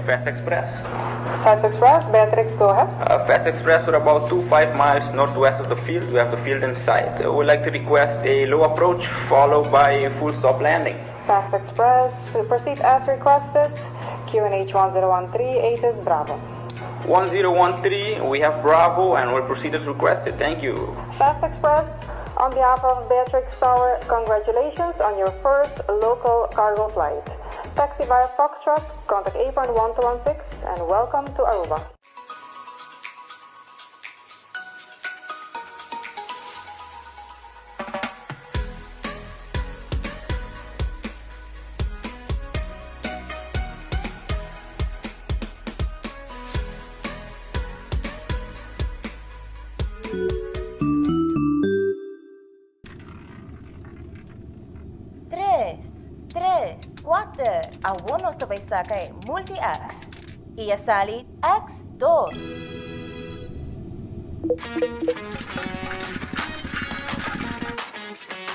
Fast Express. Fast Express, Beatrix, go ahead. Fast Express, we're about 25 miles northwest of the field. We have the field in sight. We'd like to request a low approach followed by a full stop landing. Fast Express, proceed as requested. QNH 1013, ATIS Bravo. 1013, we have Bravo and we'll proceed as requested. Thank you. Fast Express, on behalf of Beatrix Tower, congratulations on your first local cargo flight. Taxi via Foxtrot, contact apron 1216 and welcome to Aruba. Tres, tres, kuater, awor nos ta bai saka e Multi X. I a sali X dos.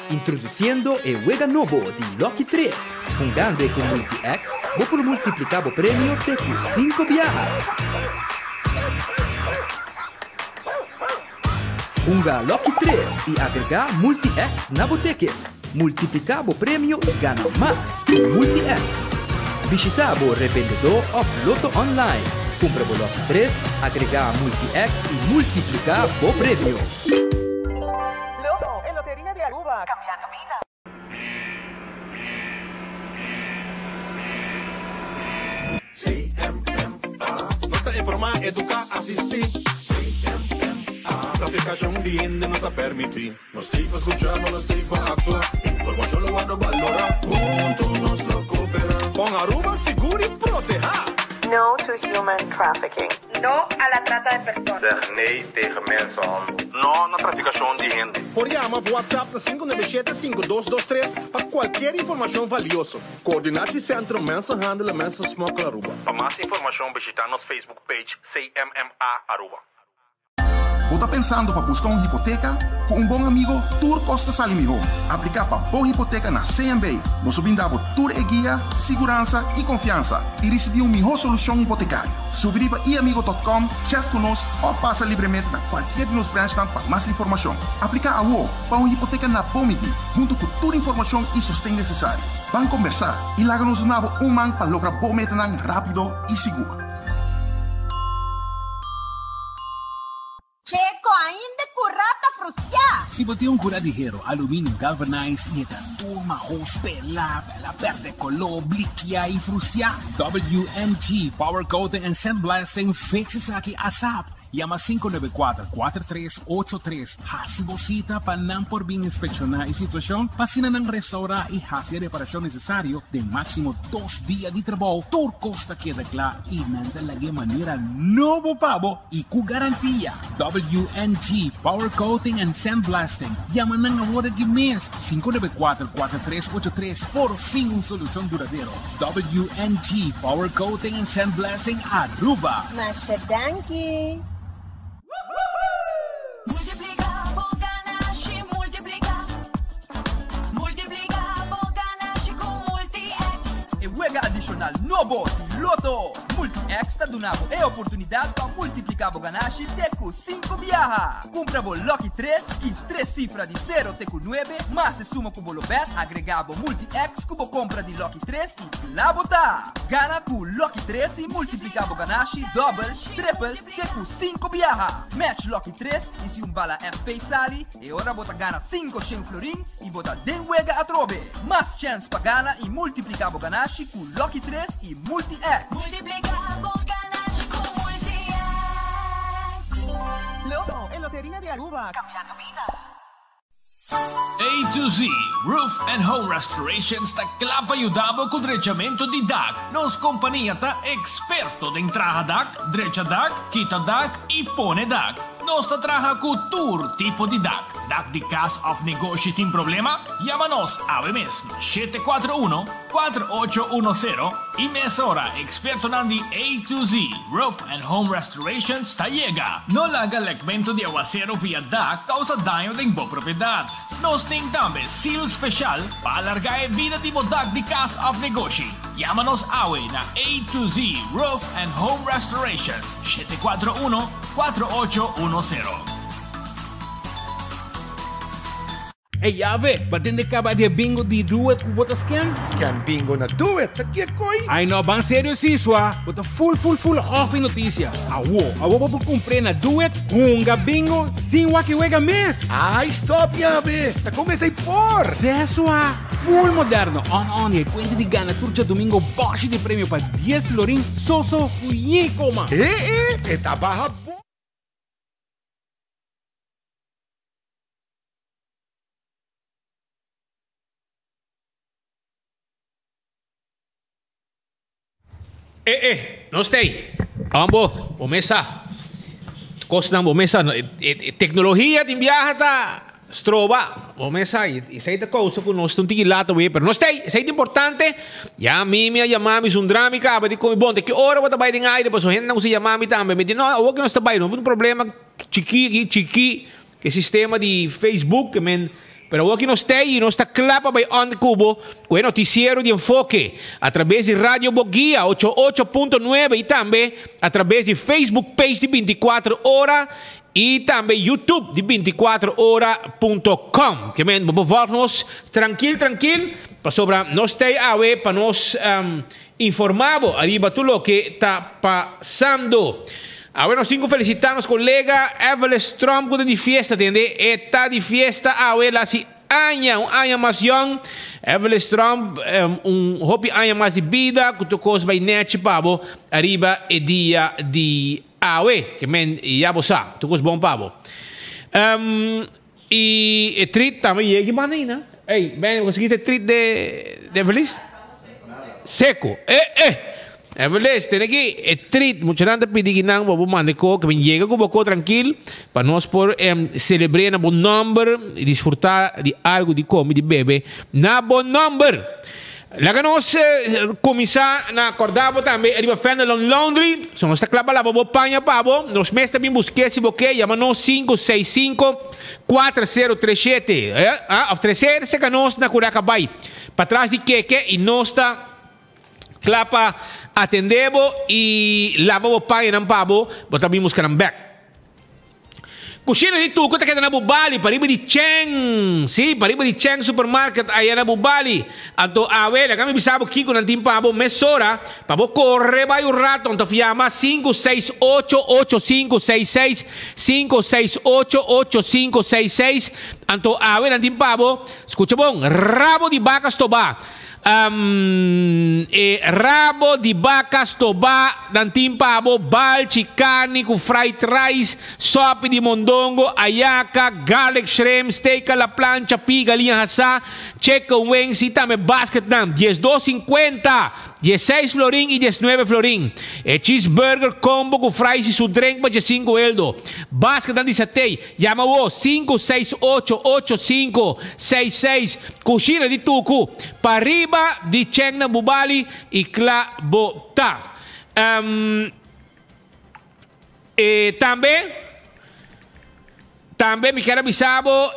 Introduciendo e wega nobo di Lucky 3. Hungando e cu Multi X, bo por multiplica bo premio te cu cinco biaha. Hunga Lucky 3 y agrega Multi X na bo ticket. Multiplica bo premio y gana mas cu Multi X. Bishita bo rebendedor of Lotto Online. Cumpra bo Lucky 3, agrega Multi X y multiplica bo premio. Lotto, e loteria di Aruba, cambiando bida. CMMA. Nos ta informá, eduká, asistí. CMMA. Trafikashon di hende no ta permití. Nos t'ei pa skuchá, ma nos t'ei pa aktua. Informashon lo wòrdu balorá. Huntu nos lo koperá. Pon Aruba sigur i protehá. No to human trafficking. No a la trata de personas. Zeg nee tegen mensenhandel. No na trafikashon di hende. Por yama of WhatsApp na 597 5223 pa kualkier informashon valioso. Coördinatiecentrum Mensenhandel en Mensensmokkel Aruba. Pa mas informashon bishita nos Facebook page CMMA Aruba. Bo ta pensando pa busca un hipoteca? Cu un bon amigo, tur cos ta sali miho. Aplica pa bo hipoteca na CMB. Nos lo bin da bo tur e guia, siguransa y confiansa y ricibi un miho solucion hipotecario. Subi riba iamigo.com, chat cu nos of pasa libremente na cualkier di nos branchnan pa mas informacion. Aplica awo pa un hipoteca na bo midi, hunto cu tur informacion y sosten necesario. Ban combersa y laga nos duna bo un man pa logra bo metanan rapido y sigur. Checo ainda cu rata frustia. Si bo tin un cura di hero, aluminio galvanized y e ta tur mahos, pela, pela, perde color, blikia y frustia, WMG Power Coating and Sandblasting fix esaki asap. Yama 594 4383 Hasi bo sita pa nan por bin inspekshoná e situashon pa asina nan restourá i hasi e reparashon nesesario den máksimo dos dia di trabou. Tur kos ta keda kla i nan ta lag'é manera nobo pa bo i ku garantia. WNG Power Coating and Sandblasting. Yama nan awor aki mes, 594 4383. Por fin un solushon duradero. WNG Power Coating and Sandblasting Aruba. Masha danki! Multiplica bo ganashi, multiplica. Multiplica bo ganashi cu Multi-X. E wega adishonal nobo di Lotto! Multi-X ta duna bo e oportunidat pa multipliká bo ganashi te ku sinku biaha. Kumpra bo Lucky tres, kis tres sifra di sero te ku nuebe, mas e suma ku bo lo bèt, agregá bo Multi-X ku bo kompra di Lucky tres i kla bo ta! Gana ku Lucky tres i multipliká bo ganashi dòbel, tripel, Te ku sinku biaha! Match Lucky tres i si un bala FP sali, e ora bo ta gana sinku shen florin i bo ta den wega atrobe! Mas chèns pa gana i multipliká bo ganashi ku Lucky tres i Multi X! Multipliká bo ganashi ku Multi X! Lotto, e loteria di Aruba, cambiando bida. A to Z Roof and Home Restorations ta kla pa yuda bo ku drechamentu di dak. Nos kompania ta eksperto den traha dak, drecha dak, kita dak i pone dak. Nos ta traha ku tur tipo di dak. Dak di cas of negoshi tin problema? Yama nos awe mes na 741 4810 y mesora expertonan di A to Z Roof and Home Restorations ta yega. No laga lekmento di awacero via dak causa daño den bo propiedad. Nos tin tambe seal special pa alarga e bida di bo dak di cas of negoshi. Yama nos awe na A to Z Roof and Home Restorations, 741 4810. Ey Yave, ba tende caba di e bingo di Doet cu bo ta scan? Scan bingo na Doet, ta kiekoi? Ay no, ban serio si, swa. Bo ta full full full off e noticia. Awo, awo bo por cumpr'e na Doet, hunga bingo sin wak e wega mes! Ay stop Yave, ta con esey por? Seh swa, full moderno, on on y e cuenta di gana tur djadomingo boshi di premio pa dies florin so so cu yikoma! E e, e ta baha bon. Eh eh, nos t'ei. Awan bo, bo mes sa. Kosnan bo mes sa. E teknologia tin biaha ta stroba. Bo mes sa. I esei ta kousa ku nos ta un tiki laat awe. Pero nos t'ei. Esei ta importante. Ya mi mi a yama mi zundra mi kaba di komi. Bon, te ki ora bo ta bai den aire? Pasobra hendenan ku sa yama mi tambe. Mi di, no, awor ke nos ta bai. No tin problema chikí aki, chikí. E sistema di Facebook ke men pero awor ki nos ta ei nos ta kla pa bai on ku bo ku e notisiero di Enfoke a trabes di Radio Boguia ocho ocho punto nuebe i tambe a trabes di Facebook page di 24 ora i tambe YouTube di 24 ora punto com. Ke men bo por volg nos trankil trankil pasobra nos ta ei awe pa nos Informa bo ariba tur loke ta pasando. Awe nos tin ku felisitá nos kolega Evelis Tromp ku ta di fiesta tende. E ta di fiesta awe el hasi aña, un aña mas yòn. Evelis Tromp un hopi aña mas di bida ku tur kos bai nèchi pa bo ariba e dia di awe. Ke men ya bo sa, tur kos bon pa bo. I e treat tambe yegi banda aina. Ey, Ben, bo conseguiste e treat de de Evelis? Seco. Eh, eh! Evelis, tene aki e treat. Muchanan ta pidi ki nan bo bo manda e ko, ke bin yega ku bo ko trankil, pa nos por selebr'é na bo nomber i disfrutá di algu di kome, di bebe na bo nomber. Laga nos kuminsá na kòrda bo tambe riba Fenelon Laundry. So nos ta kla pa laba bo paña pa bo. Nos mes ta bin busk'é si bo ke. Yama nos 565 4037 òf tresé serka nos na Curaca Bay, patras di Keke i nos ta kla pa atendé bo i laba bo pañanan pa bo. Bo ta bin buska nan bèk. Kushina di Tuco ta keda na Bubali, pariba di Cheng. Sí, pariba di Cheng Supermarket aya na Bubali. Anto awe, laga mi bisa bo kiko nan tin pa bo mesora, pa bo kore bai un rato. Anto yama 5688566, 5688566. Anto awe nan tin pa bo, skucha bon, rabo di baka stobá. E rabo di baka stobá nan tin pa bo, balchi, karni ku fried rice, sòpi di mondongo, ayaka, garlic shrimp, steak a la plancha, pig galiña hasá, chicken wings i tambe basketnan, diesdos sinkuenta, diesseis florin i diesnuebe florin. E cheeseburger combo ku fries i su drink pa diesinku eldo. Basketnan di satei. Yama wo 568 8566 Kushina di Tuku pariba di Cheng na Bubali i kla bo ta. E tambe tambe mi kier a bisa bo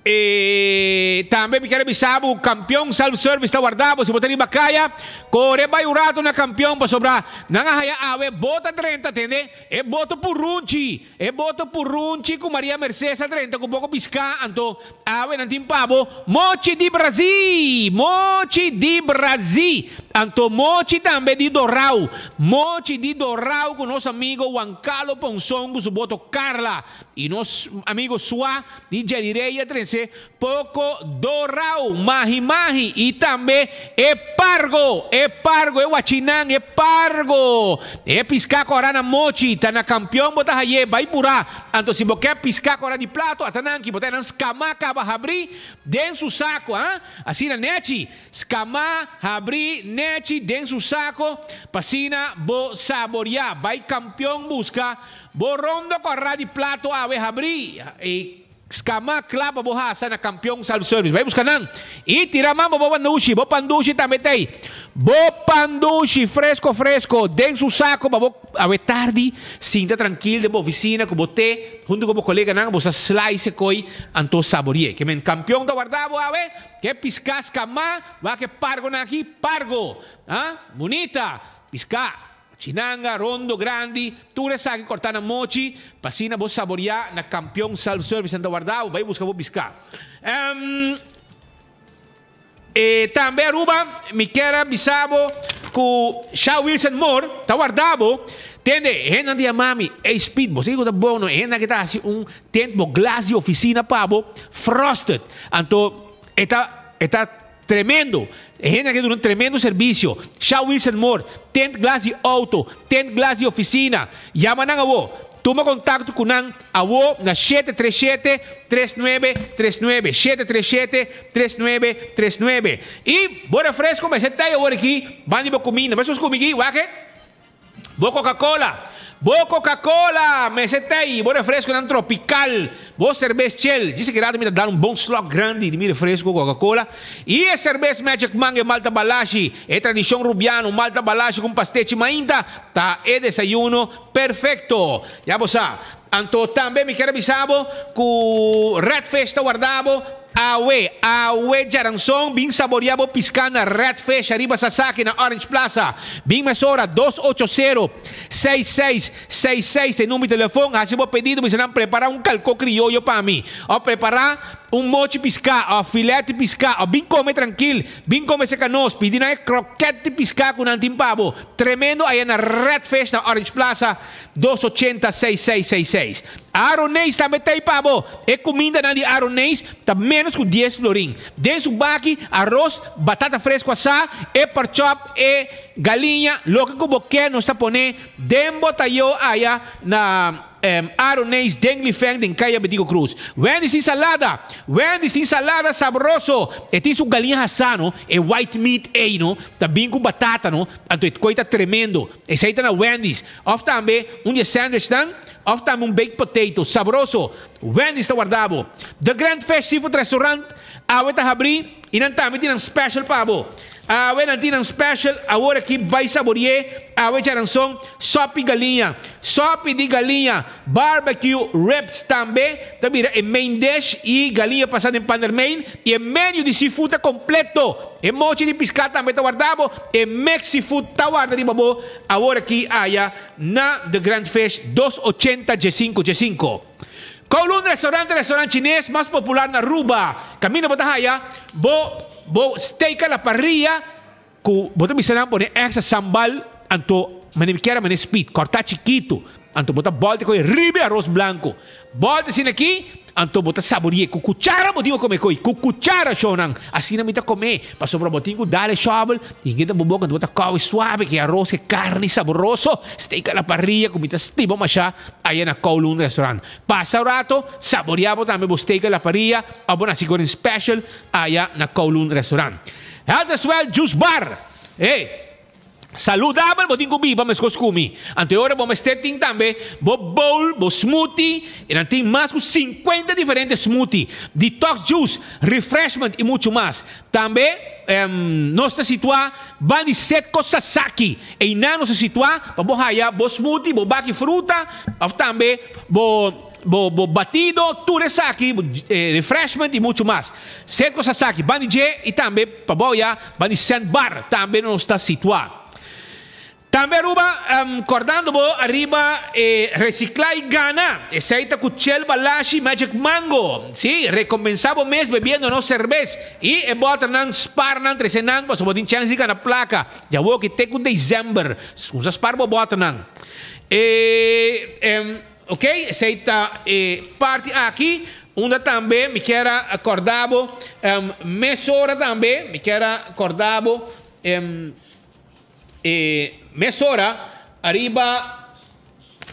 E tambe mi kier a bisa bo Kampion Self Service ta warda bo si bo ta riba kaya kore bai un rato na Kampion pasobra nan a haya awe bo ta drenta tende e boto purunchi e boto purunchi ku Maria Merces a drenta ku poko piská anto awe nan tin pa bo mochi di Brazi mochi di Brazi anto mochi tambe di Dorau mochi di Dorau ku nos amigo Juan Carlo Ponson ku su boto Carla i nos amigo Sua Di Jerry a trece poco dorao, mahi mahi y tambe e pargo, e pargo, e wachinan, e pargo. E pisca cora na mochi, ta na campeon bo ta haye, bay pura. Anto si bo ke pisca cora di plato, ata nan ki bo ta nan scama caba habri den su saco, ha? Asina nechi, scama habri nechi. Nechi den su saco p'asina bo saboria. Bay Campeon busca bo rondo cora di plato awe habri y scama cla pa bo hasa na Campeon Self Service. Bay busca nan y tira man pa bo pandushi. Bo pandushi tambe t'ey. Bo pandushi fresco fresco den su saco pa bo awe tardi sinta trankil den bo oficina cu bo te hunto cu bo coleganan bo sa slice e coy anto saborie. Ke men Campeon ta warda bo awe. Ke piská skamá, wak e pargonan aki, pargo! Ha? Bunita! Piská, chinanga, rondo, grandi, tur esaki kòrtá na mochi, pa asina bo saboriá na Kampion Self Service nan ta warda bo, bai buska bo piská. Ehm, e tambe Aruba, mi kier a bisa bo ku Sha Wilson Moore ta warda bo, tende, e hendenan ta yama mi, Ey Speed, bo sa kiko ta bon no, e hendenan aki ta hasi un tent bo glas di ofisina pa bo, frosted. Anto e ta e ta tremendo. E hende aki duna un tremendo servicio. Sha Wilson Moore, tent glas di auto, tent glas di oficina. Yama nan awo. Tuma contacto cu nan awo na 737 3939, 737 3939. Y bo refresco mester ta awor aki banda di bo cuminda. Mester cumi aki, wak e. Bo Coca-Cola, bo Coca-Cola, mester ta ei, bo refresconan tropical, bo cerbes Chel. Djis aki rato mi ta dal un bon slok grandi di mi refresco Coca-Cola. Y e cerbes Magic Mango e Malta Balashi, e tradicion Rubiano, Malta Balashi cu un pastechi mainta, ta e desayuno perfecto. Ya bo sa. Anto tambe mi kier a bisa bo cu Red Fish ta warda bo Awe, awe djaranson, bin saboria bo piská na Red Fish ariba Sasaki na Orange Plaza. Bin mesora 280 6666 ta e number di telefon, hasi bo pedido bisa nan prepara un kalko krioyo pa mi, of prepara un mochi piská of filet di piská of bin kome trankil, bin kome serka nos, pidi nan e kroket di piská ku nan tin pa bo. Tremendo aya na Red Fish na Orange Plaza. 280 6666. Aroneis tambe ta ei pa bo. E kumindanan di Aroneis ta ménos ku dies florin. Den su baki, aros, batata fresku asá, e porkchòp, e galiña, loke ku bo ke nos ta pone den bo tayó aya na Aroneis den Lifeng den Kaya Betico Cruz. Wendy's tin salada! Wendy's tin salada sabroso! E tin su galiña hasá no, e white meat ei no, ta bin ku batata no, anto e koi ta tremendo. Esei ta na Wendy's. Of tambe un di e sandwichnan, of tambe un baked potato. Sabroso! Wendy's ta warda bo. The Grand Fish Seafood Restaurant awe ta habrí i nan tambe tin nan special pa bo. Awe nan tin nan special awor aki bai saborié awe charanson, sopi galiña, sopi di galiña, barbecue ribs tambe ta bira e main dish i galiña pasá den pandermain i e menu di seafood ta completo. E mochi di piská tambe ta warda bo, e mix seafood ta warda riba bo awor aki aya na The Grand Fish 280 djesinku djesinku. Kowloon Restaurant ta restaurant chines mas popular na Aruba. Kaminda bo ta haya bo bo steak a la parrilla ku bo ta bisa nan pone extra sambal anto mane mi kier a mane speed kòrtá chikitu anto bo ta bòlta koe riba e aros blanko. Bòlta asina aki Anto bo ta sabori'é ku kuchara bo tin ku kome koi, ku kuchara shownan. Asina mi ta kom'é, pasobra bo tin ku dal e shòbel i keda bo boka, anto bo ta kòwe suave ku e aros, e karni saboroso, steak a la parrilla ku mi ta stima mashá aya na Kowloon Restaurant. Pasa un rato, saboriá bo tambe bo steak a la parrilla òf bo nasi goreng special aya na Kowloon Restaurant. Health as Well Juice Bar! Hey! Saludabel bo tin ku biba meskos ku mi. Anto e ora bo mester tin tambe bo bowl, bo smoothie, i nan tin mas ku 50 diferente smoothie, detox juice, refreshment i muchu mas. Tambe nos ta situá ban di Setco Sasaki. Einan nos ta situá pa bo haya bo smoothie, bo baki fruta òf tambe bo Bo bo batido, tur esaki, bo refreshment y mucho mas. Cerco Sasaki, ban di dje y tambe pa bao ya ban di Sand Bar tambe nos ta situa. Tambe Aruba, cordando bo ariba e recicla y gana. Esey ta cu Chel Balashi Magic Mango. Si, recompensa bo mes bebiendo nos cerbes y e boternan spaar nan trece nan pasobra bo tin chance di gana placa. Djawoki te cu december. Usa spaar bo boternan. E. Ok, esei ta e parti aki, unda tambe mi kier a corda bo mesora tambe, mi kier a corda bo e mesora ariba.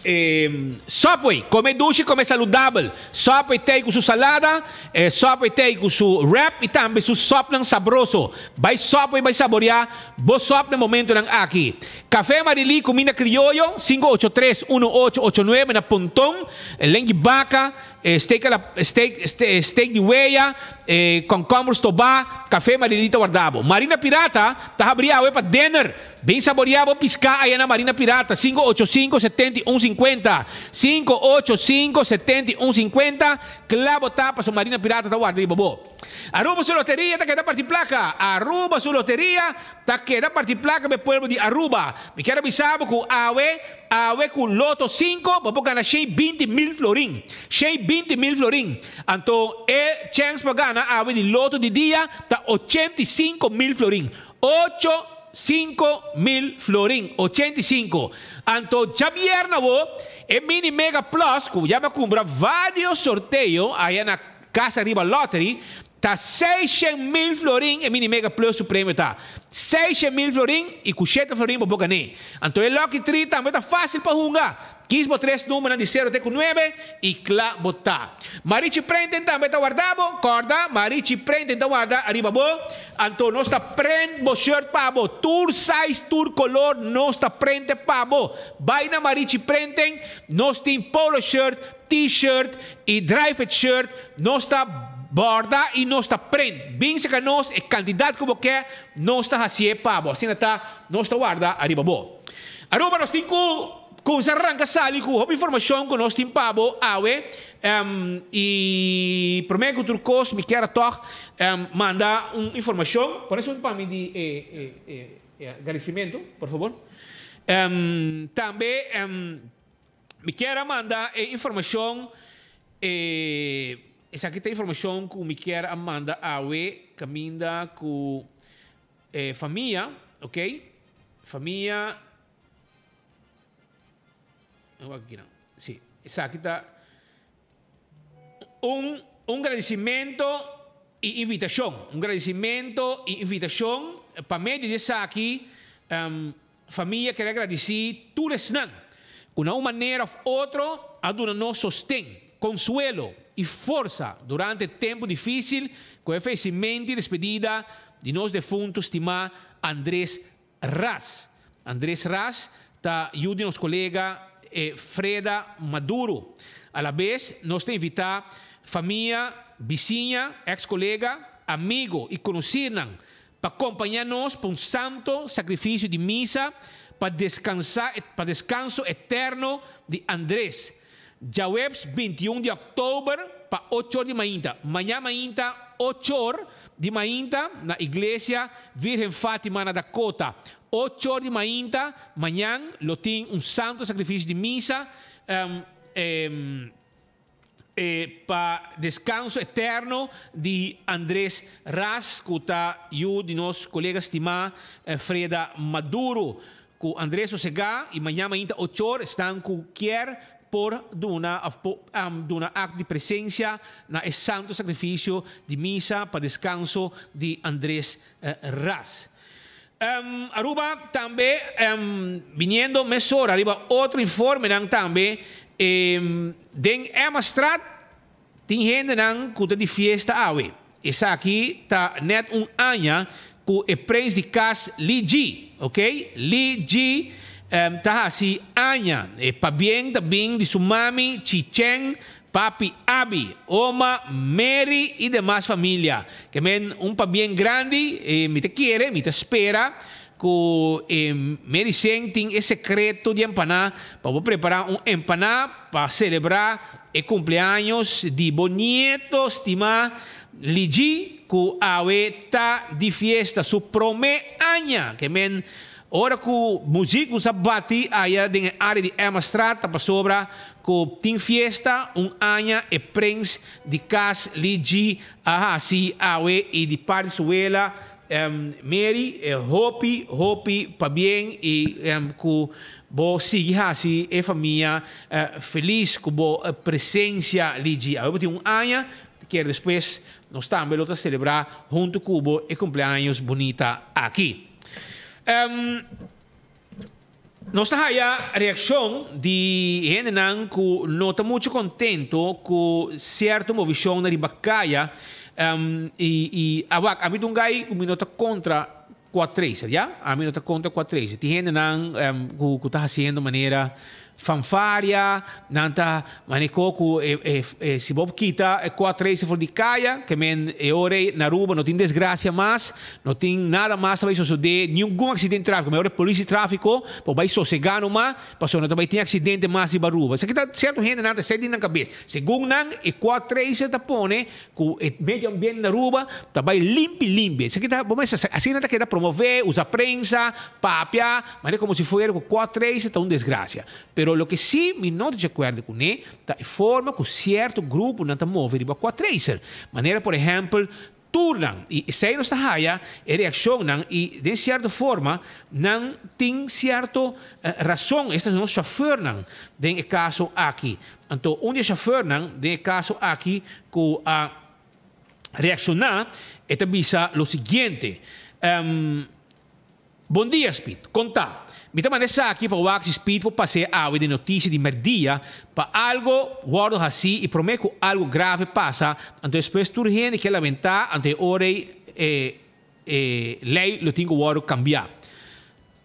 Subway, come dushi, come saludabel. Subway t'ei cu su salada, Subway t'ei cu su wrap y tambe su sopnan sabroso. Bay Subway bay saborea bo sop na momentonan aki. Café Marilí, cuminda crioyo, 583 1889 na Ponton, Lengui Baca, Steak a la steak steak di weya, concomber stobá, Café Marilí ta warda bo. Marina Pirata ta habrí awe pa dinner. Bin saboreá bo piská aya na Marina Pirata, 585 71 50, 585 71 50, kla bo ta pasobra Marina Pirata ta warda riba bo. Aruba su loteria ta keda parti plaka Aruba su loteria ta keda parti plaka pa e pueblo di Aruba. Mi kier a bisa bo ku awe, awe ku Loto sinku bo por gana 120.000 florin. 120.000 florin. Anto e chèns pa gana awe di Loto di dia ta 85.000 florin. Ocho 5000 florin. 85. Anto djabièrnè awo e Mini Mega Plus ku ya bo a kumpra vários sorteo aya na Casa Riba Lottery ta 600.000 florin e Mini Mega Plus su premio ta 600.000 florin y cu shete florin bo por gané. Anto e Lucky Tree tambe ta facil pa hunga. Kies bo tres numbernan di sero te cu nuebe y cla bo ta. Marichi Prenten tambe ta warda bo. Corda, Marichi Prenten ta warda ariba bo. Anto nos ta prent bo shirt pa bo. Tur size, tur color nos ta prente pa bo. Bay na Marichi Prenten, nos tin polo shirt, T-shirt y dry-fit shirt nos ta borda y nos ta print. Bin saca nos e cantidad cu bo ke, nos ta hacié pa bo. Asina ta, nos ta warda ariba bo. Aruba nos tin cu cuminsa ranca sali cu hopi informacion cu nos tin pa bo awe. Y prome cu tur cos mi kier a tog manda un informacion. Pone esun pa mi di e agradecimento, por favor. Tambe. Mi kier a manda e informacion e esaki ta informacion cu mi kier a manda awe caminda cu e famia ok famia si esaki ta un un gradicimento y invitacion un gradicimento y invitacion pa medio di esaki Famia ker a gradisí tur esnan ku na un manera òf otro a duna nos sosten, konsuelo i forsa durante e tempu difísil ku e fayesimentu i despedida di nos defuntu stimá Andrés Ras. Andrés Ras ta yu di nos kolega Freda Maduro. Alabes nos ta invitá famia, bisiña, eks kolega, amigo i konosirnan Pa kompañá nos pa un santo sakrifisio di misa pa deskansá pa deskanso eterno di Andrés. Djaweps 21 di òktober pa ocho or di mainta. Maña mainta ocho or di mainta na Iglesia Virgen Fatima na Dakota. Ocho or di mainta mañan lo tin un santo sakrifisio di misa. E pa deskanso eterno di Andres Ras ku ta yu di nos kolega stimá Freda Maduro. Ku Andres sosegá i maña mainta ochor esnan ku kier por duna òf por duna akto di presensia na e santo sakrifisio di misa pa deskanso di Andres Ras. Aruba tambe biniendo mesora riba otro informenan tambe den Emmastraat tin hendenan cu ta di fiesta awe. Esaki ta net un aña cu e prins di cas Li Ji, ok, Li Ji ta haci aña. E pabien ta bin di su mami Chi Cheng Papi Abi, Oma, Mary y demas familia. Ke men un pabien grandi y mi ta kere, mi ta spera cu e Mary Seng tin e secreto di empaná pa bo prepara un empaná pa celebra e cumpleaños di bo nieto stima Ligi cu awe ta di fiesta su prome aña. Ke men ora cu muziek cu sa bati aya den e area di Emmastraat ta pasobra Ku tin fiesta un aña e prens di kas Li Ji a hasi awe i di parti su wela Mary hopi hopi pabien i ku bo sigui hasi e famia felis ku bo presensia Li Ji. Awe bo tin un aña kier despues nos tambe lo ta selebrá huntu ku bo e kumpleaños bunita aki. Nos ta haya reaccion di hendenan cu no ta mucho contento cu cierto movicion na riba caya y y awak ami ta un guy cu mi no ta contra quad tracer ya ami no ta contra quad tracer tin hendenan cu cu ta haciendo manera fanfaria nan ta Maneko ku e si bo kita e kua trece for di kaya, ke men e ora ei na Aruba no tin desgracia mas, no tin nada mas ta bai sosode, ningun accidente di trafico, mehor e polis di trafico por bai sosega numa, pasobra no ta bai tin accidente mas riba Aruba. Esaki ta cierto hendenan ta seti den nan cabes. Segun nan e kua trece ta pone Ku e medio ambiente na Aruba ta bai limpi limpi. Esaki ta bo mester sa. Asina ta keda promove, usa prensa, papia, manera komo si fuera ku kòt reis ta un desgrasia. Pero loke si mi no ta di akuerdo kuné ta e forma ku sierto gruponan ta move riba kòt reiser. Manera por ehèmpel turnan. I esei nos ta haya e reakshonnan i den sierto forma nan tin sierto rason, esta nos chauffeurnan den e kaso aki. Anto un di e chauffeurnan den e kaso aki ku a reakshoná e ta bisa lo siguiente, Bon dia Speed, kon ta? Mi ta manda esaki pa wak si Speed por pas'é awe den notisia di mèrdia pa algo wòrdu hasí i promé ku algo grave pasa, anto despues tur hende ke lamentá anto e ora ei e e lei lo tin ku wòrdu kambiá.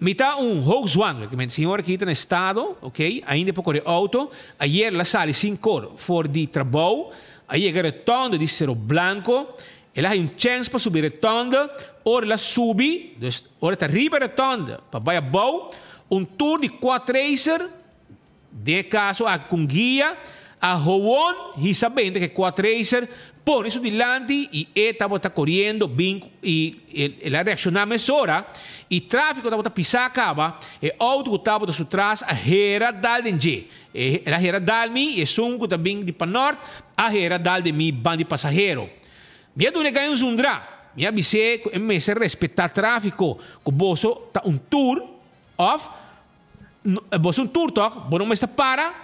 Mi ta un hoogzwanger, ki men señora aki ta na estado, ok, ainda e por kore auto, ayer el a sali sin kor for di trabou, a yega rotonde di Cerro Blanco, el a haña un chèns pa subi rotonde, ora el a subi, dus ora e ta riba e rotonde pa bai abou, un tur di quadracer, Den e kaso aki ku un guia a howon hisa benta ke quadracer pone su dilanti i e tabata koriendo bin i el a reakshoná mesora i tráfiko tabata pisá kaba, e outo ku tabata su tras a hera dal den dje. El a hera dal mi i esun ku ta bin di panòrt a hera dal den mi ban di pasahero. Mi a duna e gai un zundrá. Mi a bis'é ku e mester respetá tráfiko, ku boso ta un tur òf Bo es un tur tok, bo no mester para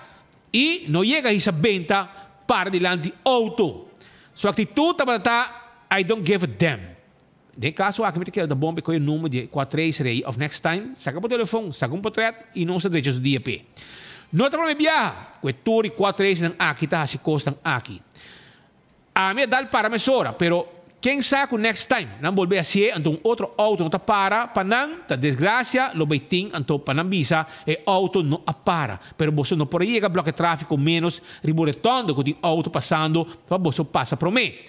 y no yega hisa benta para dilanti auto. Su actitud tabata ta I don't give a damn. Den e caso aki mi ta kere ta bon pa e coge number di e cuatreis rey of next time saca bo telefon, saca un potret y nos ta drecha su dia p'e. No ta prome biaha cu e tur y cuatreisnan aki ta haci cosnan aki. Ami a dal para mesora, pero ken sa cu next time nan bolbe hacié anto un otro auto no ta para pa nan, ta desgracia lo bay tin anto pa nan bisa e auto no a para, pero boso no por a yega bloke trafico menos riba un retondo cu tin auto pasando pa boso pasa prome.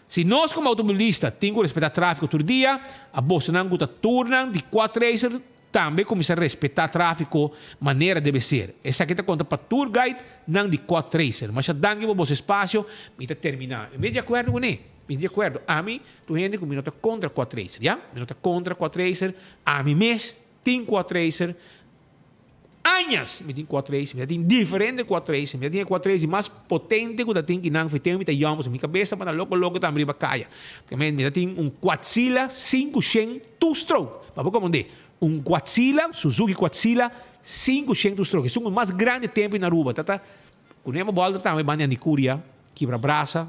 Si nos como automobilista tin cu respeta trafico tur dia, a bosonan cu ta turnan di quadracer Tambe kuminsá respetá tráfiko manera debe ser. Esaki ta konta pa tour guide nan di Quad Tracer. Masha danki pa boso espasio. Mi ta terminá. Mi di akuerdo kuné. Mi di akuerdo. Ami ta un hende ku mi no ta kontra Quad Tracer, ya. Mi no ta kontra Quad Tracer. Ami mes tin Quad Tracer. Añas mi tin Quad Tracer. Mi ta tin diferente Quad Tracer. Mi ta tin e Quad Tracer mas potente ku ta tin kinan for tempu mi ta yòn pasobra mi kabes ta banda loko loko tambe riba kaya. Mi ta tin un Quadzilla 500. Two stroke, pa bo komprendé, un Quadzilla, Suzuki Quadzilla, 500 two stroke, esun mas grandi tempu in Aruba, ta ta ku nemo bòlta tambe banda di Andicuria, kibra brasa,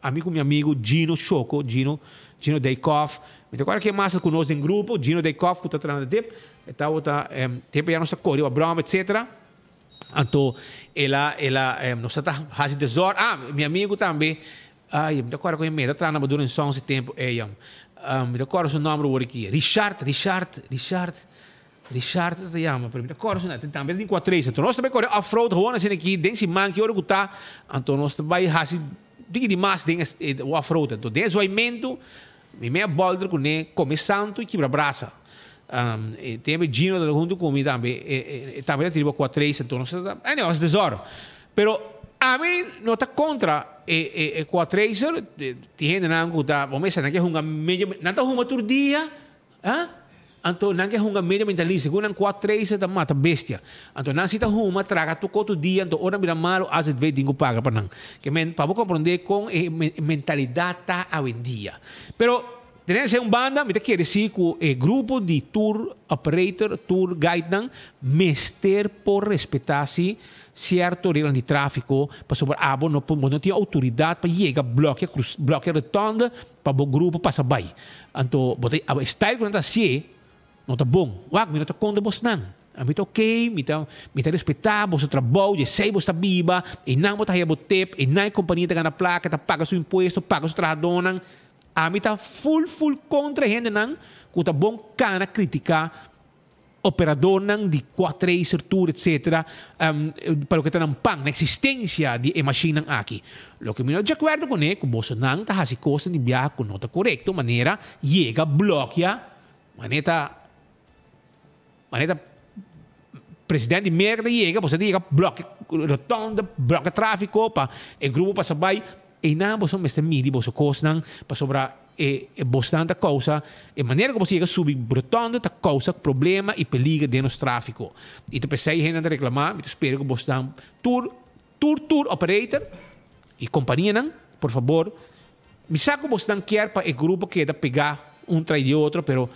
ami ku mi amigu Gino Choco, Gino, Gino Dijkhoff, mi ta kòrda ken mas ta ku nos den grupo, Gino Dijkhoff ku ta traha na dip, e tabata, tempu ya nos ta kore bròma etcetera, anto el a, el a, nos ta ta hasi desòrdu, ah, mi amigu tambe Ay, mi ta kòrda ku e meta traha na Maduro en Sons e tempu ei. Mi ta kòrda su nòmber awor aki. Richard, Richard, Richard, Richard ta yama, pero mi ta kòrda su nòmber. Tambe ta tin kuatresa. Anto nos ta bai kore off-road gewoon asina aki den siman ki ora ku ta. Anto nos ta bai hasi tiki di mas den e off-road. Anto den e zwaimentu mi mea bòlter kuné kome santu i kibra brasa. E tempu Gino tabata huntu ku mi tambe. E tambe ta tira riba kuatresa. Anto nos ta, anyway, nos desòrdu. Pero ami no ta kontra e e quad racer, tin hendenan ku ta, bo mester nan ke hunga medio, nan ta hunga tur dia, ah, anto nan ke hunga medio mentalista, segun nan quad racer ta mata bestia. Anto nan si ta huma, traga tur ko tur dia, anto ora nan bira malo azv tin ku paga pa nan. Ke men, pa bo komprondé kon e mentalidat ta awendia. Pero Tenen esei un banda, mi ta kere si ku e grupo di tour operator, tour guidenan mester por respetá si sierto reglanan di tráfiko, pasobra abo no por, bo no tin outoridat pa yega blòkia krus, blòkia rotònde pa bo grupo pasa bai. Anto bo ta, abo e style ku nan ta hasié no ta bon. Wak, mi no ta kontra bosnan. Ami ta ok, mi ta mi ta respetá boso trabou, dje esei boso ta biba, einan bo ta haya bo tip, einan e kompania ta gana plaka, ta paga su impuesto, paga su trahadónan. Ami ta ful ful kontra e hendenan ku ta bon kana kritiká operadornan di quad racer, tour etc. Pa loke ta nan pan, na eksistensia di e mashinnan aki. Loke mi no di akuerdo kuné ku bosonan ta hasi kosnan di biaha ku no ta korekto, manera yega blòkia, manera ta manera ta president di Merka ta yega, boso ta yega blòkia rotonda, blòkia tráfiko pa e grupo pasa bai, einan boso mester midi boso kosnan pasobra E bosnan ta kousa, e manera ku bo yega subi rotonde ta kousa problema i peliger den nos tráfiko. I ta p'esei hendenan ta reklamá, mi ta spera ku bosnan tur, tur tour operator i kompanianan, por fabor, mi sa ku bosnan kier pa e grupo keda pegá un tras di otro, pero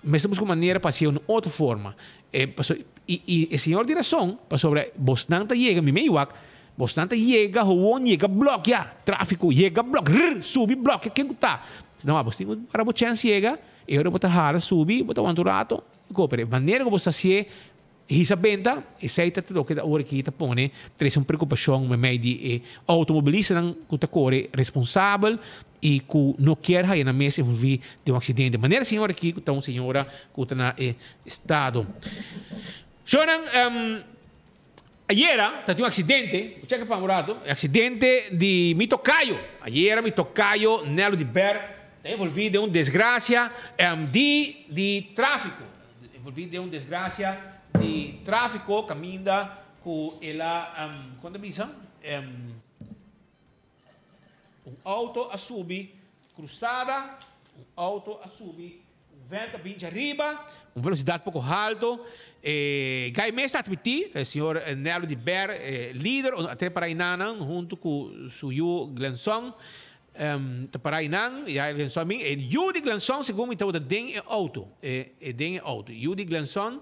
mester buska un manera pa hasié un otro forma. E paso i i e señor tin rason, pasobra bosnan ta yega, mi mei wak, Bosnan ta yega howon yega blòkia tráfiko yega blòk rrr subi blòkia ken ku ta no abos tin ku para bo chèns yega e ora bo ta hala subi bo ta wanta un rato ku pero e manera ku bo ta hasié hisa benta esei ta loke ta ora aki ta pone trese un preokupashon meimei di e outomobilistanan ku ta kore responsabel i ku no kier haya nan mes envolví den un aksidente manera señora aki ku ta un señora ku ta na e estado. Shownan. Ayera ta tin un accidente, bo cheka pa un rato, e accidente di mi tocayo. Ayera mi tocayo Nello di Ber ta envolvi den un desgracia di di trafico. Envolvi den un desgracia di trafico caminda cu el a, con ta bisa, un auto a subi cruzada, un auto a subi Un vent a binchi ariba, un velocidad poco halto. E guy mes ta admiti, e señor Nello di Ber, e lider, a te para enanan hunto cu su yu Glenson. Ta para enan, ya Glenson a bin. E yu di Glenson segun mi tabata den e auto, e den e auto. Yu di Glenson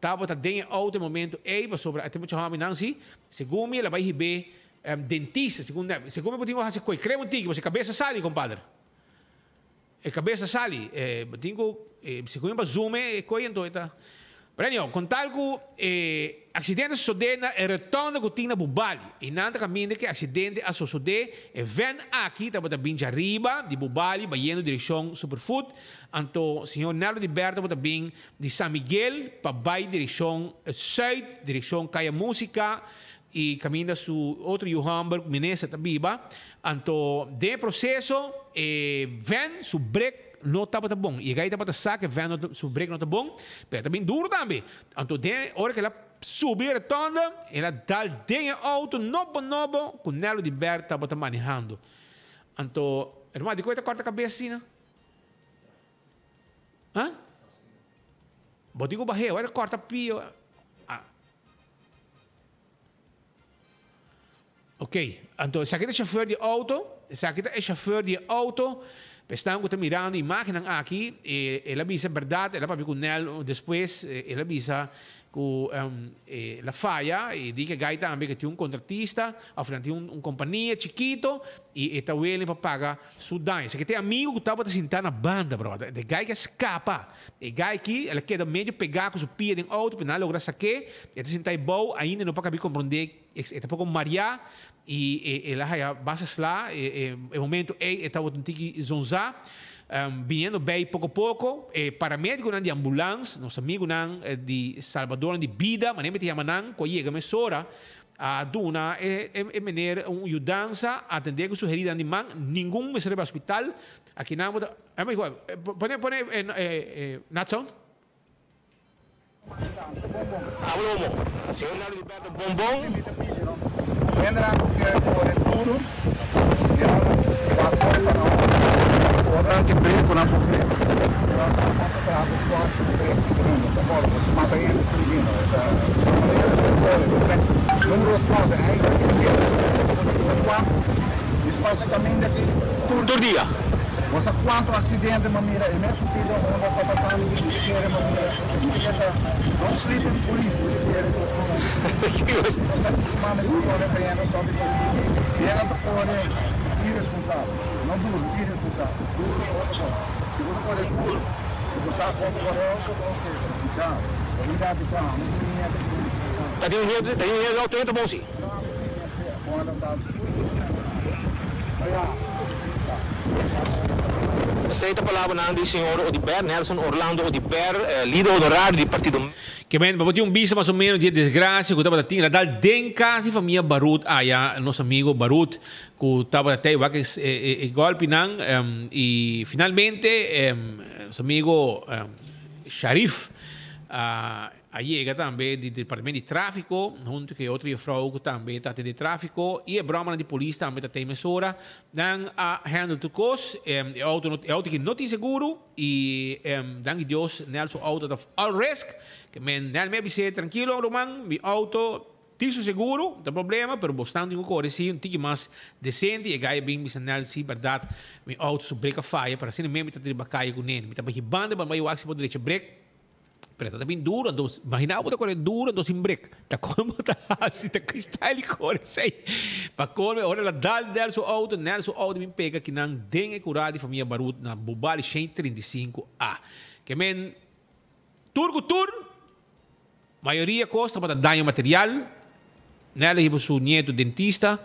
tabata den e auto e momento ey, pasobra a te mucha homber nan si. Segun mi el a bay hib'é dentista, segun, segun mi bo tin cu haci coy crema un tiki, pasobra e cabes a sali, compadre. E kabes a sali. E bo tin ku si ku pa zoom e koe anto e ta. Pero anyhow, kon tal ku e aksidente a sosodé na e rotonde ku tin na Bubali. I nan ta kaminda ku e aksidente a sosodé, e vèn aki tabata bin djariba di Bubali bayendo direkshon Superfood. Anto señor Nello di Ber tabata bin di San Miguel pa bai direkshon sùit, direkshon Kaya Músika. I kaminda su otro yu hòmber ku minister ta biba. Anto den e proseso e vèn su brek no tabata bon. I e gai tabata sa ku e vèn no su brek no ta bon, pero e ta bin duru tambe. Anto den ora ku el a subi e rotonda, el a dal den e outo nobo nobo ku Nello di Bert tabata manehando. Anto, hermano, dikon e ta kòrta kabes asina? Ha? Bo tin ku bah'é, ora e ta kòrta pio. Ah. Ok, anto esaki ta e chauffeur di auto, esaki ta e chauffeur di e auto, pa esnan ku ta mirando imagennan aki, e el a bisa berdad, el a papia ku Nel despues, el a bisa ku el a faya, i di ke gai tambe ke tin un kontratista, òf nan tin un kompania chikito, i e ta willing pa paga su daño. Esaki ta e amigu ku tabata sintá na banda, bròder, e gai ke a skapa. E gai aki, el a keda medio pegá ku su pia den outo, pero nan a logra sak'é. E ta sintá ebou, ainda no por kabi komprondé, e ta poko mariá i el a haya basta sla. E momento ei e tabata un tiki zonzá. Biniendo bei poko poko, e paramedikonan di ambulans, nos amigunan di salbadornan di bida, manera mi ta yama nan, ku a yega mesora, A duna e meneer un yudansa, atendé ku su heridanan di man, ningun mester riba hospital. Aki nan bo ta, pone pone Natson. Ablomo, señor Nalo Gilberto Bombon. Tur dia. Ta tin un hende, ta tin un hende auto ta bon si. Esey ta palabranan di señor Oduber, Nelson Orlando Oduber, lider honorario di partido. Ke men, pa bo tin un bista mas o menos di e desgracia ku tabata tin radal den kas di famia Barut aya, nos amigo Barut ku tabata tei wak e golpinan i finalmente nos amigo Sharif a A yega tambe di departamento di tráfiko huntu ku e otro jefrou ku tambe ta atendé tráfiko i e bròmanan di polis tambe ta tei mesora. Nan a handle tur kos. E outo no e outo aki no tin seguro i danki Dios Nel su outo ta all risk. Ke men Nel mi a bis'é trankilo ruman mi outo tin su seguro no ta problema pero bo stan tin ku kore si un tiki mas desente i e gai a bin bisa Nel si bèrdat mi outo su brek a faya pero asina mes mi ta riba kaya kuné mi ta bai hibando pa bai wak si por drecha brek. Pero ta bin duro, anto imagina bo ta kore duro anto sin brek. Ta kon bo ta hasi, ta ki style di kore esei. Pa kore ora el a dal Nel su auto, Nel su auto bin pega kinan den e kura di famia Barut na Bubali 135 A. Ke men tur ku tur, mayoria kos tabata daño material. Nel a hiba su nieto dentista,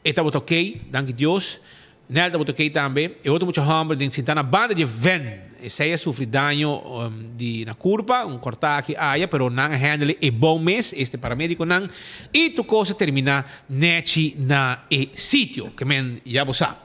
e tabata ok, danki Dios. Nel tabata ok tambe. E otro mucha homber den sinta na banda di e ven. Esei a sufri daño di na curpa, un corta aki aya, pero nan a handle e bon mes, este paramediconan, y tur cos a termina nechi na e sitio. Ke men ya bo sa.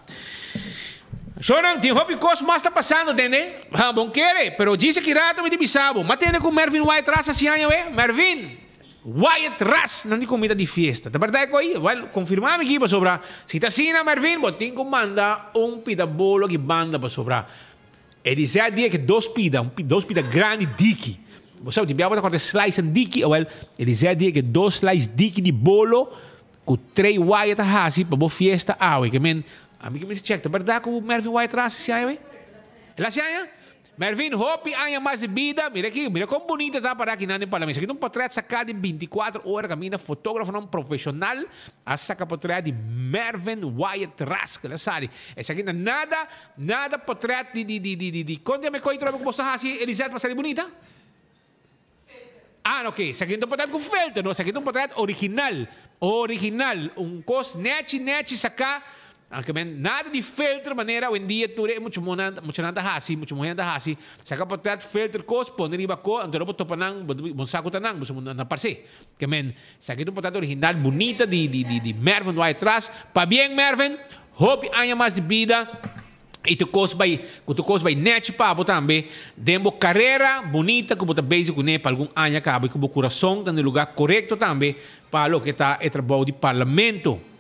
Shownan, tin hopi cos mas ta pasando, tende? Ha, bon kere, pero djis aki rato mi ta bisa bo. M'a tende cu Mervin White ras haci aña we? Mervin! Wyatt Ras nan di comida di fiesta. Ta berdad cu ai? Well, confirma mi aki pasobra si ta asina Mervin bo tin cu manda un pida bolo aki banda pasobra e di zet dia ke dos pida, un dos pida grandi diki. Bo sa tin bia bo ta corta slice nan diki, awel e di zet dia ke dos slice diki di bolo cu Trey Wyatt a haci pa bo fiesta awe. Ke men, ami ke mester check, ta berdad cu Mervin Wyatt Ras haci aña we? El haci aña? Mervin, hopi aña mas di bida. Mira aki, mira kon bunita ta para akinan den parlamento. Esaki ta un potret saká den bintikuater ora kaminda fotógrafonan profeshonal a saka potret di Mervin Wyatt Rask. El a sali. Esaki ta nada, nada potret di, di, di, di, di, di. Kon ta yama e koi trobe ku bo sa hasi, Elisette, pa sali bunita? Ah, ok. Esaki no ta un potret ku filter, no. Esaki ta un potret original. Original. Un kos nechi, nechi saká. Aunke men nada di filter manera awendia tur e mucha muhernan, muchanan ta hasi, mucha muhernan ta hasi. Saka potret, filter kos, pone riba ko, anto lo bo topa nan, bo bo sa ku ta nan, bo nan parse. Ke men, esaki ta un potret original bunita di di di di Mervin Wyatt Ras. Pabien Mervin, hopi aña mas di bida i tur kos bai, ku tur kos bai nechi pa bo tambe den bo karera bunita ku bo ta bezig kuné pa algun aña kaba i ku bo kurason ta na e lugar korekto tambe pa loke ta e trabou di parlamento.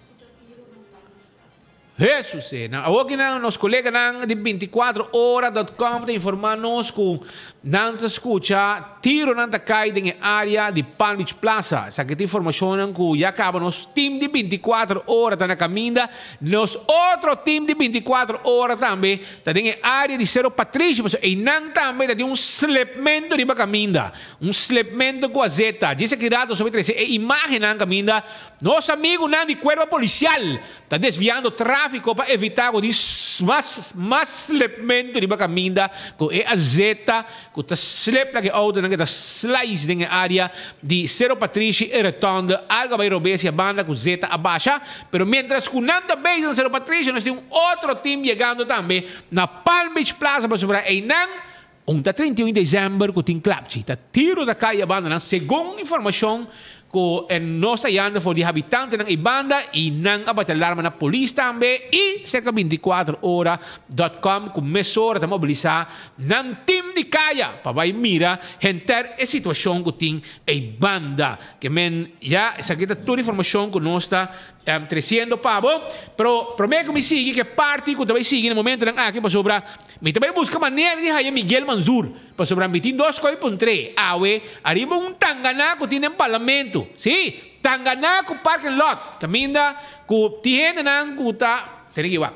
Hesus e. Na awoki nan nos koleganan di 24 ora dot com ta informa nos ku nan ta skucha tironan ta kai den e area di Palm Beach Plaza. Esaki ta informashonnan ku ya kaba nos team di 24 ora ta na kaminda. Nos otro team di 24 ora tambe ta den e area di Sero Patricio pasobra einan tambe ta tin un slepmento riba kaminda. Un slepmento ku azeta. Djis aki rato nos a trese e imagennan kaminda Nos amigunan di cuerpo policial ta desviando trafico pa evita cu tin mas mas slepmento riba caminda cu e azeta cu ta slep na e autonan cu ta slice den e area di Cerro Patrishi e rotonde algo a bay robes y a banda cu zeta a basha pero mientras cu nan ta bezig na Cerro Patrishi nos tin un otro team yegando tambe na Palm Beach Plaza pasobra eynan Un ta 31 december cu tin klapchi ta tiro ta cay e bandanan segun informacion cu nos ta yanda for di habitantenan e banda y nan a bati alarma na polis tambe y cerca 24 ora dot com cu mesora ta mobilisa nan team di caya pa bay mira henter e situacion cu tin ey banda ke men ya esaki ta tur informacion cu nos ta Treciendo pa bo. Pero prome cu mi sigui cu e parti cu ta bay sigui na momentonan aki pasobra mi ta bay busca manera di haya Miguel Manzur pasobra mi tin dos coy puntr'e awe ariba un tangana cu tin den parlamento. Si, tangana cu parking lot caminda cu tin hendenan cu ta tene ki wak.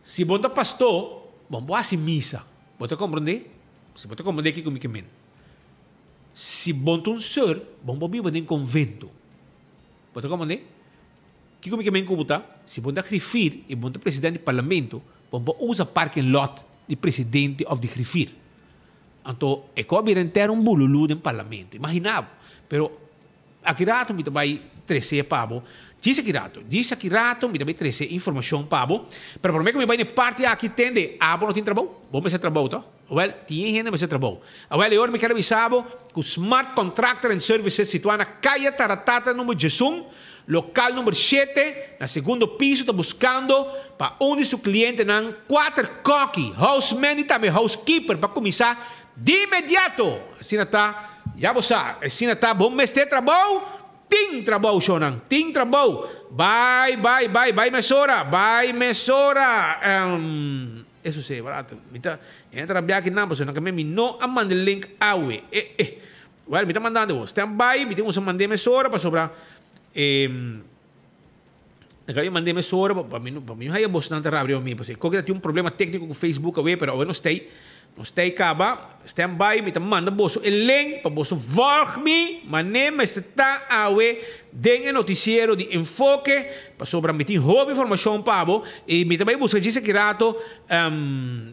Si bo ta pasto bo bo haci misa. Bo ta comprende? Si bo ta comprende kico mi ke men. Si bon ta un seur, bon por biba den konvento. Bo ta komprendé? Kiko mi ke men ku bo ta? Si bon ta grifir i bon ta presidente di parlamento, bon por usa parking lot di presidente òf di grifir. Anto e ko a bira entero un bululu den parlamento. Imagina bo. Pero aki rato mi ta bai trece pa bo. Djis aki rato. Djis aki rato mi ta bai trece informacion pa bo. Pero prome cu mi bai na e parti aki tende abo no tin trabou. Bo mester trabou toch? Awel, tin hende mester trabou. Awel, e ora mi kier a bisa bo cu Smart Contractor and Services situa na Caya Taratata number djesun, local number shete, na segundo piso ta buscando pa un di su clientenan cuater koki, houseman y tambe housekeeper pa cuminsa di inmediato. Asina ta, ya bo sa, asina ta, bo mester trabou, tin trabou shownan, tin trabou. Bai, bai, bai, bai mesora, bai mesora. E sucede barato. Mi ta entra rabia aki nan pasobra nan ka mi no a manda e link awe. E e. Well, mi ta mandando bo. Stand by, mi tin usa mand'é mesora pasobra e nan ka mi mand'é mesora pa mi pa mi no haya bosnan ta rabia riba mi pasobra e koke ta tin un problema tecnico cu Facebook awe pero awe no stay. No stay caba. Stand by, mi ta manda boso e link pa boso volg mi mane mester ta awe den e noticiero di Enfoke pasobra mi tin hopi informacion pa bo y mi ta bay busca djis aki rato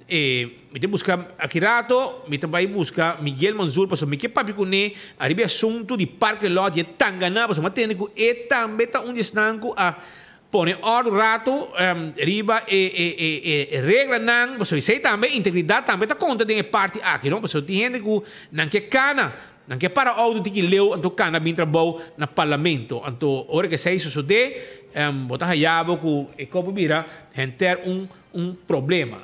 e mi ta busca aki rato mi ta bay busca Miguel Manzur pasobra mi ke papia cune ariba e asunto di parke lot y e tangana pasobra mi a tende cu e tambe ta un di esnan cu a Pone òrdu ratu riba e e e reglanan, pasobra esei tambe integridat tambe ta konta den e parti aki, no? Pasobra tin hende ku nan ke kana, nan ke para outo tiki leu anto kana bin trabou na parlamento. Anto ora ku esei sosodé, bo ta haya bo ku e kopo bira henter un un problema.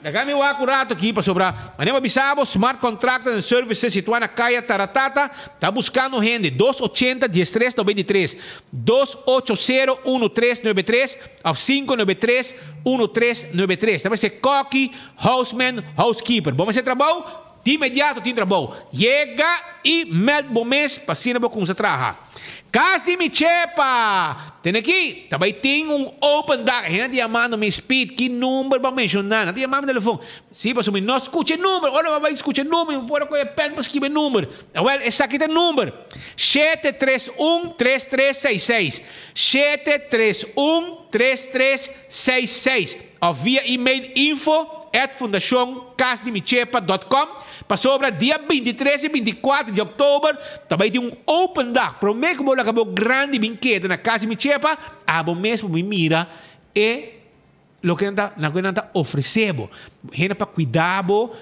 Laga mi wak un rato aki pasobra manera bo a bisa bo, Smart Contractors and Services situá na Kaya Taratata ta buskando hende, dos ochenta diestres noventa i tres, dos ocho sero uno tres nuebe tres òf sinku nuebe tres uno tres nuebe tres. Ta mester kòki, houseman, housekeeper. Bo mester trabou? Di inmediato tin trabou. Yega i mèld bo mes pa asina bo kumsa traha. Kas di mi chepa! Tene aki, ta bai tin un open dag. Hende ta yamando mi, Speed, ki number bo a menshoná? Nan ta yama mi telefon. Sí, pasobra mi no skucha e number. Ora mi a bai skucha e number, mi por a kohe e pèn pa skibi e number. Awèl, esaki ta e number, shete tres un, tres tres seis seis. Shete tres un, tres tres seis seis. Òf via email info at fundashoncasdimichepa dot com pasobra dia bintitres i bintikuater di òktober ta bai tin un open dag. Promé ku bo laga bo grandi bin keda na Kas di Mi Chepa, abo mes bo bin mira e loke nan ta nan nan ta ofresé bo. Hende pa kuida bo,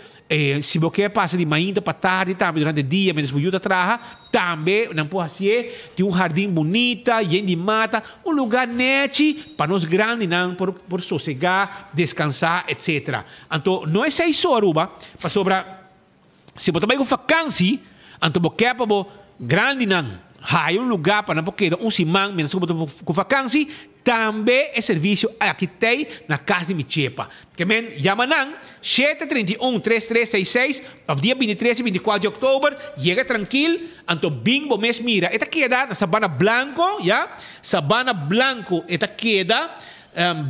si bo ke pasa di mainta pa tardi tambe durante dia mientras bo yu ta traha, Tambe nan por hasié tin un hardin bunita, yen di mata, un lugá nèchi pa nos grandinan por por sosegá, deskansá, etsetera. Anto no esei so Aruba, pasobra si bo ta bai ku fakansi, anto bo ke pa bo grandinan haya un lugá pa nan por keda un siman mientras ku bo ta ku fakansi, Tambe e servisio aki t'ei na kas di mi chepa. Ke men yama nan shete 31 tres tres seis seis òf dia bintitres i bintikuater di òktober, yega trankil, anto bin bo mes mira. E ta keda na Sabana Blanco, ya, Sabana Blanco e ta keda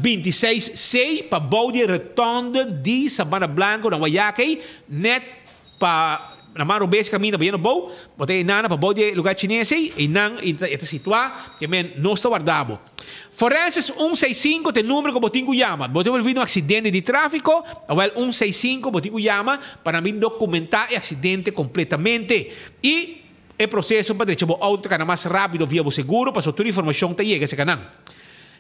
bintiseis C pa bou di e rotonde di Sabana Blanco na Wayaki, nèt Pa na man robes kaminda pa yendo bou, bo ta einan pa bou di e lugar chines ei, einan e ta situá, ke men nos ta warda bo. Forenses un seis sinku ta e numero ku bo tin ku yama. Bo ta envolví den un aksidente di tráfiko, awèl un seis sinku bo tin ku yama pa nan bin dokumentá e aksidente kompletamente. I e proseso pa drecha bo outo ta kana mas rápido via bo seguro pasobra tur informashon ta yega serka nan.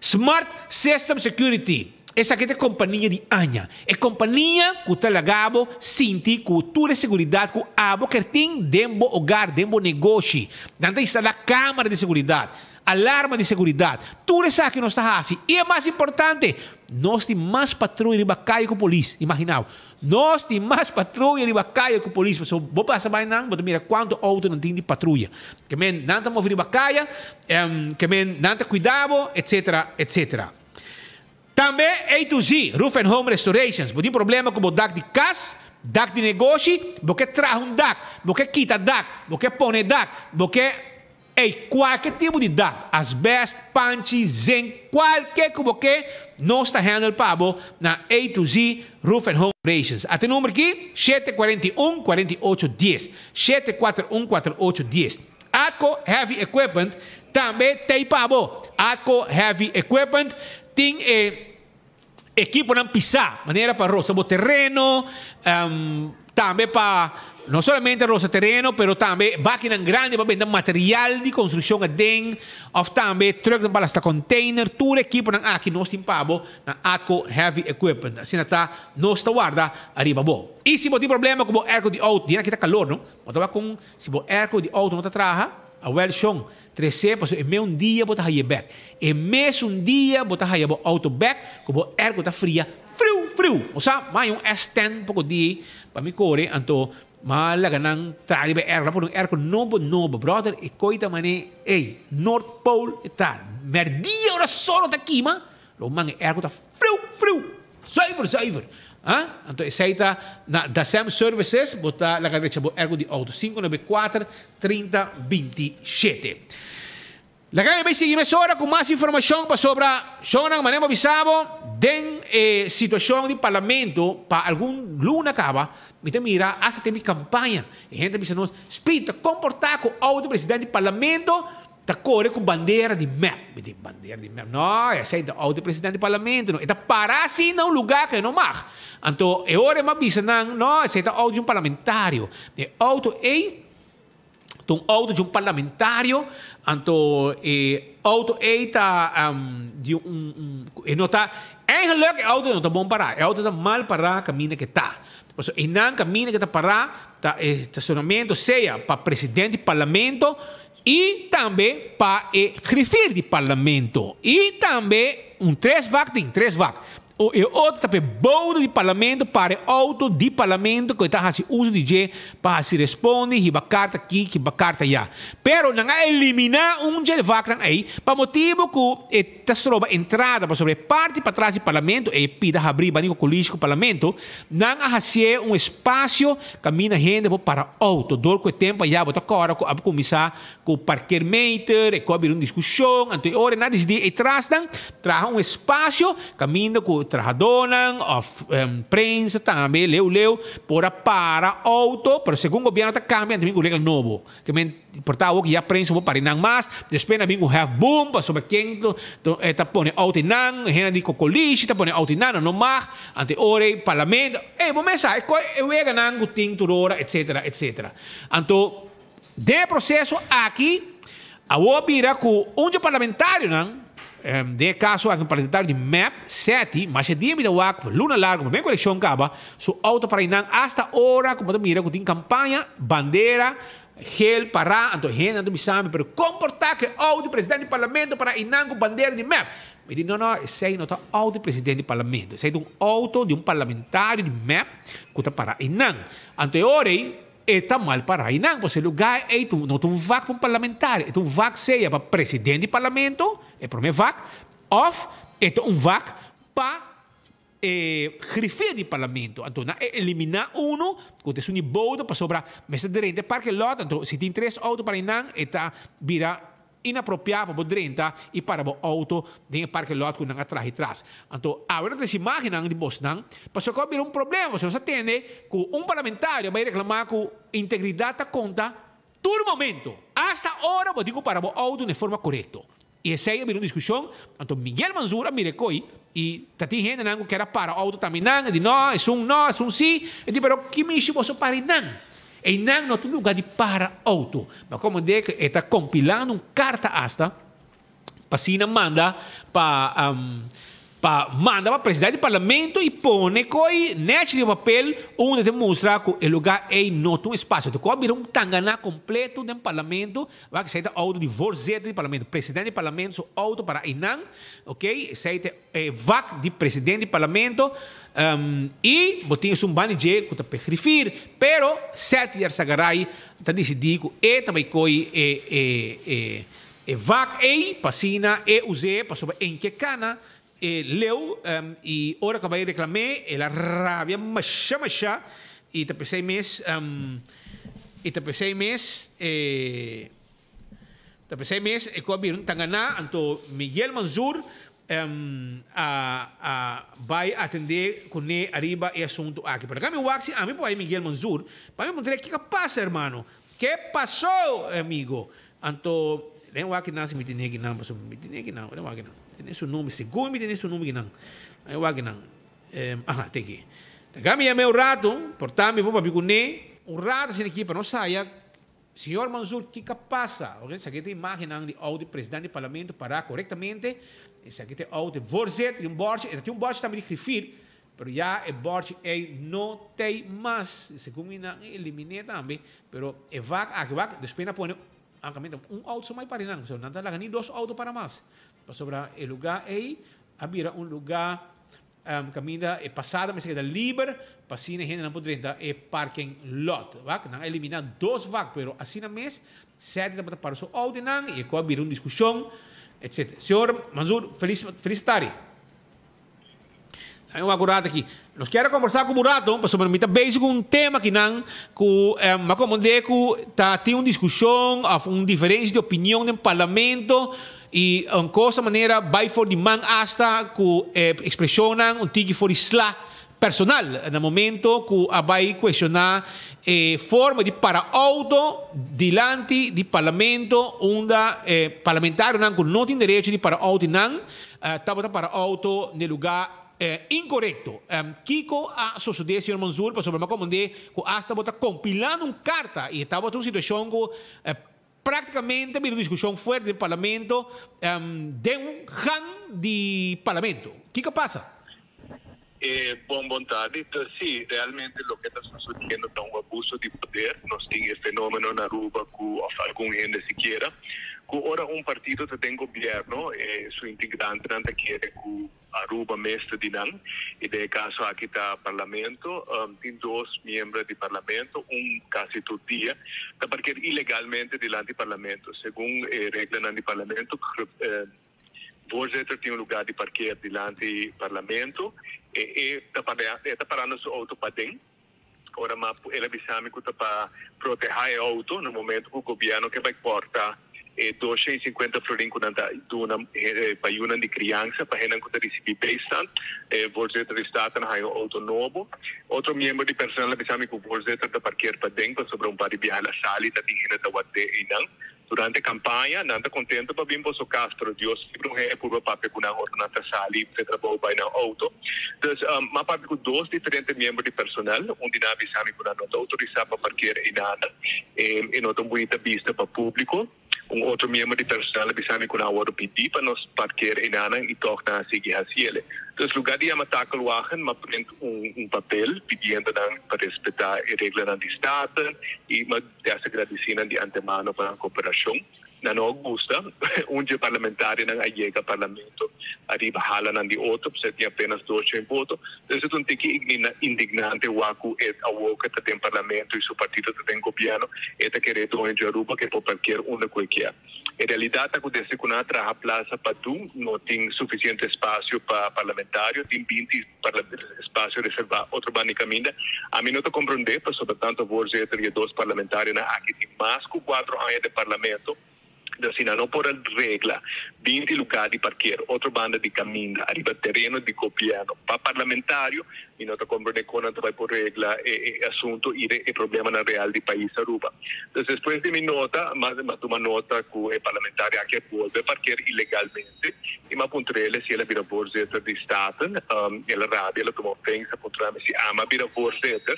Smart System Security, Esaki ta e kompania di aña. E kompania ku ta laga bo sinti ku tur e seguridat ku abo ker tin den bo ogar, den bo negoshi. Nan ta instalá kamera di seguridat, alarma di seguridat. Tur esaki nos ta hasi. I e mas importante, nos tin mas patruya riba kaya ku polis. Imaginá bo. Nos tin mas patruya riba kaya ku polis. Pasobra bo pasa bai nan, bo ta mira kuantu outo nan tin di patruya. Ke men nan ta move riba kaya, ke men nan ta kuida bo, etsetera, etsetera. Tambe A to Z, Roof and Home Restorations. Bo tin problema ku bo dak di kas, dak di negoshi, bo ke traha un dak, bo ke kita dak, bo ke pone dak, bo ke, ey, kualke tipo di dak, asbest, panchi, zink, kualke ku bo ke, nos ta handle pa bo na A to Z, Roof and Home Restorations. Ata e number aki, 741 48 10. 741 48 10. Atco Heavy Equipment tambe t'ei pa bo. Atco Heavy Equipment tin e ekiponan pisá, manera pa rosa bo tereno, tambe pa No solamente rosa tereno, pero tambe bakinan grandi pa benta material di construccion aden, of tambe trucknan pa lasta container. Tur ekiponan aki nos tin pa bo na Atco Heavy Equipment. Asina ta, nos ta warda ariba bo. Y si bo tin problema cu bo airco di auto, di na kita calor no, bo ta wak con si bo airco di auto no ta traha, awel shon, trece pasobra e meun dia bo ta haye bek. E mesun dia bo ta haya bo auto bek cu bo airco ta fria friu friu. Bo sa, m'a haña un S-ten poco di pa mi core, anto m'a laga nan traha riba e airco. Nan pone un airco nobo nobo. Brother, e coy ta mane, ey, North Pole e ta. Merdia ora solo ta kima, lo man e airco ta friu friu. Zuiver zuiver. Ah, anto esey ta na Dasem Services, bo ta laga drecha bo airco di auto. 594 30 27. Laga mi bai sigui mesora ku mas informashon pasobra shownan manera bo bisa bo den e situashon di parlamento pa algun luna kaba mi ta mira asta den mi kampaña e hende ta bisa nos Speed ta komportá ku outo presidente di parlamento ta kore ku bandera di mep. Mi di bandera di mep no esei ta outo presidente di parlamento no e ta para asi na un luga ku e no mag anto e ora e mi a bisa nan no esei ta outo di un parlamentario e outo ei Ta un auto di un parlamentario, anto e auto ei ta di un, e no ta, eigenlijk e auto no ta bon pará, e auto ta mal pará kaminda ke ta. Pasobra einan kaminda ke ta pará ta e estacionamento sea pa presidente di parlamento i tambe pa e griffier di parlamento i tambe un tres vak tin, tres vak. O e otro ta p'e boudo di parlamento para e auto di parlamento ku e ta hasi uso di dje pa hasi respondi, hiba karta aki, hiba karta aya. Pero nan a eliminá un dje vaknan ei pa motibu ku e ta stroba entrada pasobra e parti patras di parlamento, e pida habrí bani ku kolishi ku parlamento, nan a hasié un espasio kaminda hende por para auto. Dor ku e tempu aya bo ta kòrda ku a kuminsá Ku parkeermeter, e ku a bira un diskushon, anto e ora nan a disidí e trasnan traha un espasio kaminda ku trahadónan òf prensa tambe leu leu por a para outo, pero segun gobièrnu ta kambia nan ta bin ku regla nobo. Ke men por ta awor ku ya prensa por para einan mas, despues nan a bin ku hefboom pasobra ken ta pone outo einan, hende di kokolishi ta pone outo einan, nan no mag, anto e ora ei parlamento, ey bo mes sa e koi e weganan ku tin tur ora etsetera etsetera. Anto. Den e proseso aki awor a bira ku un dje parlamentarionan, den e kaso aki un parlamentario di mep, Setti, masha dia mi ta wak luna largu promé ku elekshon kaba, su outo para einan asta ora ku bo ta mira ku tin kampaña, bandera, gel pará, anto hendenan ta bisa mi, pero kon por ta ku e outo di presidente di parlamento para einan ku bandera di mep? Mi di no no, esei no ta outo di presidente di parlamento, esei ta un outo di un parlamentario di mep ku ta para einan. Anto e ora ei E ta mal pa rainan, pasobra e lugar ei ta no ta un vak pa un parlamentario, e ta un vak sea pa president di parlamento, e prome vak, of e ta un vak pa e griffier di parlamento. Anto nan e elimina uno cu ta esun di bouda pasobra mester drenta e parke lot, anto si tin tres auto pa rainan e ta bira Inapropiá pa bo drenta i para bo outo den e parke lot ku nan a traha tras. Anto awe no ta trese imágennan di bosnan, pasobra ku a bira un problema, pasobra nos a tende ku un parlamentario a bai reklamá ku integridat ta konta tur momento, asta ora bo tin ku para bo outo na e forma korekto. I esei a bira un diskushon, anto Miguel Manzur a mira e koi i ta tin hendenan ku kier a para outo tambe nan, e di no, esun no, esun si, e di pero ki mishi boso para einan? Einan no ta un luga di para auto. Ma como de cu e ta compilando un carta hasta pa asina manda pa pa manda pa presidente di parlamento y pone coy nechi riba papel unda ta mustra cu e luga ey no ta un espacio. Ta cu a bira un tangana completo den parlamento. Wak esey ta auto di voorzitter di parlamento. Presidente di parlamento su auto para einan. Ok, esey ta e vak di presidente di parlamento y bo tin esun banda dje cu ta pegrifir, pero Seth Yarzagaray ta dicidi cu e ta bay coy e e e e vak ey pa asina e use pasobra en ke cana e leu y ora cu a bay reclame el a rabia masha masha y ta pesey mes y ta pesey mes e Ta p'esei mes e ku a bira un tanganá, anto Miguel Manzur a a bai atendé kuné ariba e asuntu aki. Pero kami wak si ami por bai Miguel Manzur pa mi puntr'é kiko a pasa hermano? Ke pasó amigo? Anto den wak kinan si mi tene kinan pasobra mi tene kinan den wak kinan mi tene su nomber segun mi tene su nomber kinan den wak kinan aha te aki. Ta kami yam'é un ratu por ta mi por papia kuné. Un rato asina aki pa nos haya Señor Mansur kiko a pasa. Ok, esaki ta imagennan di auto di presidente di parlamento pará korektamente. Esaki ta e auto di voorzit di un bòrchi. E ta tin un bòrchi tambe di griffier, pero ya e bòrchi ei no t'ei mas. Segun mi nan e eliminé tambe. Pero e vak aki wak despues nan a pone aunke un auto so mai para einan. So nan ta laga ni dos auto para mas. Pasobra e lugá ei a bira un lugá Kaminda e pasada mester keda liber pa asina e hendenan por drenta e parking lot. Wak, nan a eliminá dos vak, pero asina mes sète tabata para su outonan i e ku a bira un diskushon, etc. Señor Manzoor, felis felis tardi. Laga mi wak un rato aki. Nos kier a kombersá ku bo un rato pasobra mi ta bezig ku un tema akinan ku mi a komprendé ku ta tin un diskushon òf un diferensia di opinion den parlamento. I un cosa manera bai for di man asta cu e expresionnan un tiki for di sla personal na momento cu a bai cuestiona e forma di para auto dilanti di parlamento unda e parlamentarionan cu no tin derecho di para auto nan tabata para auto n'e lugar incorecto. Kico a sosode señor Manzoor pasobra mi a comprende cu asta bo ta compilando un carta y e tabata un situacion cu Práktikamente a bira un diskushon fuerte den parlamento den un gang di parlamento. Kiko a pasa? E bon bon tardi. Ta si, realmente loke ta sucediendo ta un abuso di poder. Nos tin e fenomeno na Aruba cu, of algun hende sikiera, cu ora un partido ta den gobierno, e su integrantenan ta kere cu Aruba mester di nan y den e caso aki ta Parlamento. Tin dos miembro di Parlamento, un casi tur dia, ta parkeer ilegalmente dilanti Parlamento. Segun e reglanan di Parlamento, voorzitter tin un lugar di parkeer dilanti Parlamento y e ta e ta parando su auto paden. Ora ma el a bisa mi cu ta pa proteha e auto na momento cu gobierno ke bay corta e 250 florin cu nan ta duna pa yunan di crianza pa hendenan cu ta ricibi bijstand. E voorzitter di Staten a haya un auto nobo. Otro miembro di personal a bisa mi cu voorzitter ta parkeer paden pasobra un par di biaha el a sali ta tin hende ta ward'e eynan. Durante campaña nan ta contento pa bin boso cas, pero Dios libre un hende purba papia cu nan ora nan ta sali fe trabou bay nan auto. Dus, m'a papia cu dos diferente miembro di personal, un di nan a bisa mi cu nan no ta autorisa pa parkeer eynana, e no ta un bunita bista pa publico. Un otro miembro di personal a bisa mi cu nan a wordo pidi pa nos parkeer eynana y tog nan a sigui haciele. Dus lugar di yama takelwagen, m'a print un papel pidiendo nan pa respeta e reglanan di Staten y m'a. Te hasta gradisí nan di antemano pa nan koperashon. Nan no a gusta. Un dje parlamentarionan a yega parlamento ariba hala nan di otro, pasobra tin apenas 200 voto. Entonces ta un tiki indignante wak ku e awor ku e ta den parlamento i su partido ta den gobièrnu, e ta kere doño dje Aruba ku e por parkeer unda ku e kier. E realidat ta ku desde ku nan a traha Plaza Padú no tin sufisiente espasio pa parlamentario, tin 20 espasio reservá otro banda di kaminda. Ami no ta komprondé pasobra tantu voorzitter i e dos parlamentarionan aki tin mas ku kuatro aña den parlamento, asina nan no por a regla 20 lugá di parker otro banda di kaminda ariba tereno di gobièrnu pa parlamentario. Mi no ta komprondé kon nan ta bai por regla e asunto i e problemanan real di pais Aruba. Dus despues di mi nota, m'a tuma nota ku e parlamentario aki a bolbe parker ilegalmente i m'a puntr'el si el a bira voorzitter di Staten. El a rabia, el a tuma ofensa, puntra mi si ami a bira voorzitter.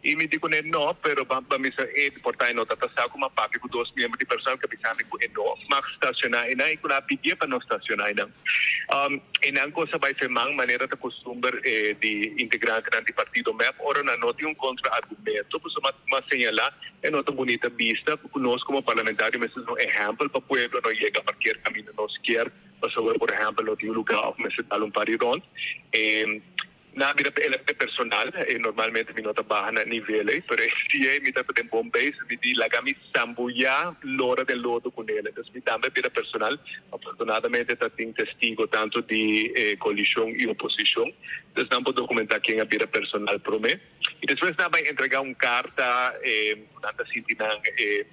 I mi di kuné no, pero ba mi sa e por ta e no ta ta sa ku m'a papia ku dos miembro di personal ku a bisa mi ku e no mag stasioná einan i ku nan a pidié pa no stasioná einan. Einan kos a bai fe man manera ta kustumber di integrantenan di partido mep ora nan no tin un kontra argumento pasobra m'a señalá e no ta bunita bista ku nos komo parlamentario mester ta un ehèmpel pa pueblo no yega parker kaminda nos kier pasobra por ehèmpel no tin un lugá òf mester dal un par di rònt. Na bira pa elefte personal, e normalmente mi no ta baha na nivel ei, pero e dia ei mi ta den bon beis, mi di laga mi sambuyá lora den lodo ku nel. Entonces mi tambe a bira personal. Afortunadamente ta tin testigo tantu di e koalishon i oposishon, entonces nan por dokumentá ken a bira personal promé. I despues nan a bai entregá un karta ku nan ta sinti nan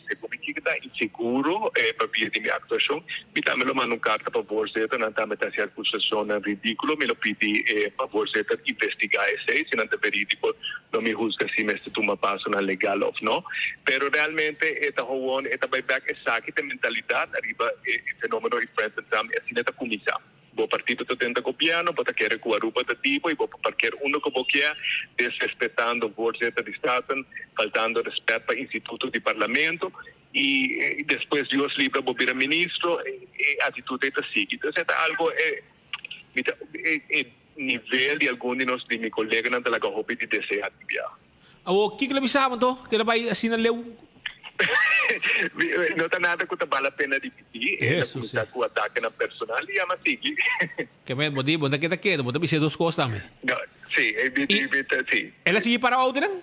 segun mi kiko ta inseguro pabia di mi aktuashon. Mi tambe lo manda un karta pa voorzitter, nan tambe ta hasi akusashonnan ridíkulo. Mi lo pidi pa voorzitter investigá esei, si nan ta verídiko lo mi husga si mester tuma pasonan legal òf no. Pero realmente e ta howon, e ta bai bèk esaki ta e mentalidat ariba e fenómeno i Friends and Family asina ta kuminsá. Bo partido ta den ta gobierno, bo ta kere cu Aruba ta di bo y bo por parkeer unda cu bo kier, desrespetando voorzitter di Staten, faltando respet pa instituto di Parlamento y despues Dios libra bo bira ministro, e actitud ey ta sigui. Entonces e ta algo e mi ta e nivel di algun di nos di mi coleganan ta laga hopi di desea di biaha. Awor, kiko lo bisa bo anto? Keda bai asina leu? No ta nada ku ta bal la pena ripití. E ta kuminsá ku atakenan personal i ama sigui. Ke men, bo di, bo ta keda ketu, bo ta bisa e dos kos tambe. No, sí, e di, di, di, sí. El a sigui para outonan?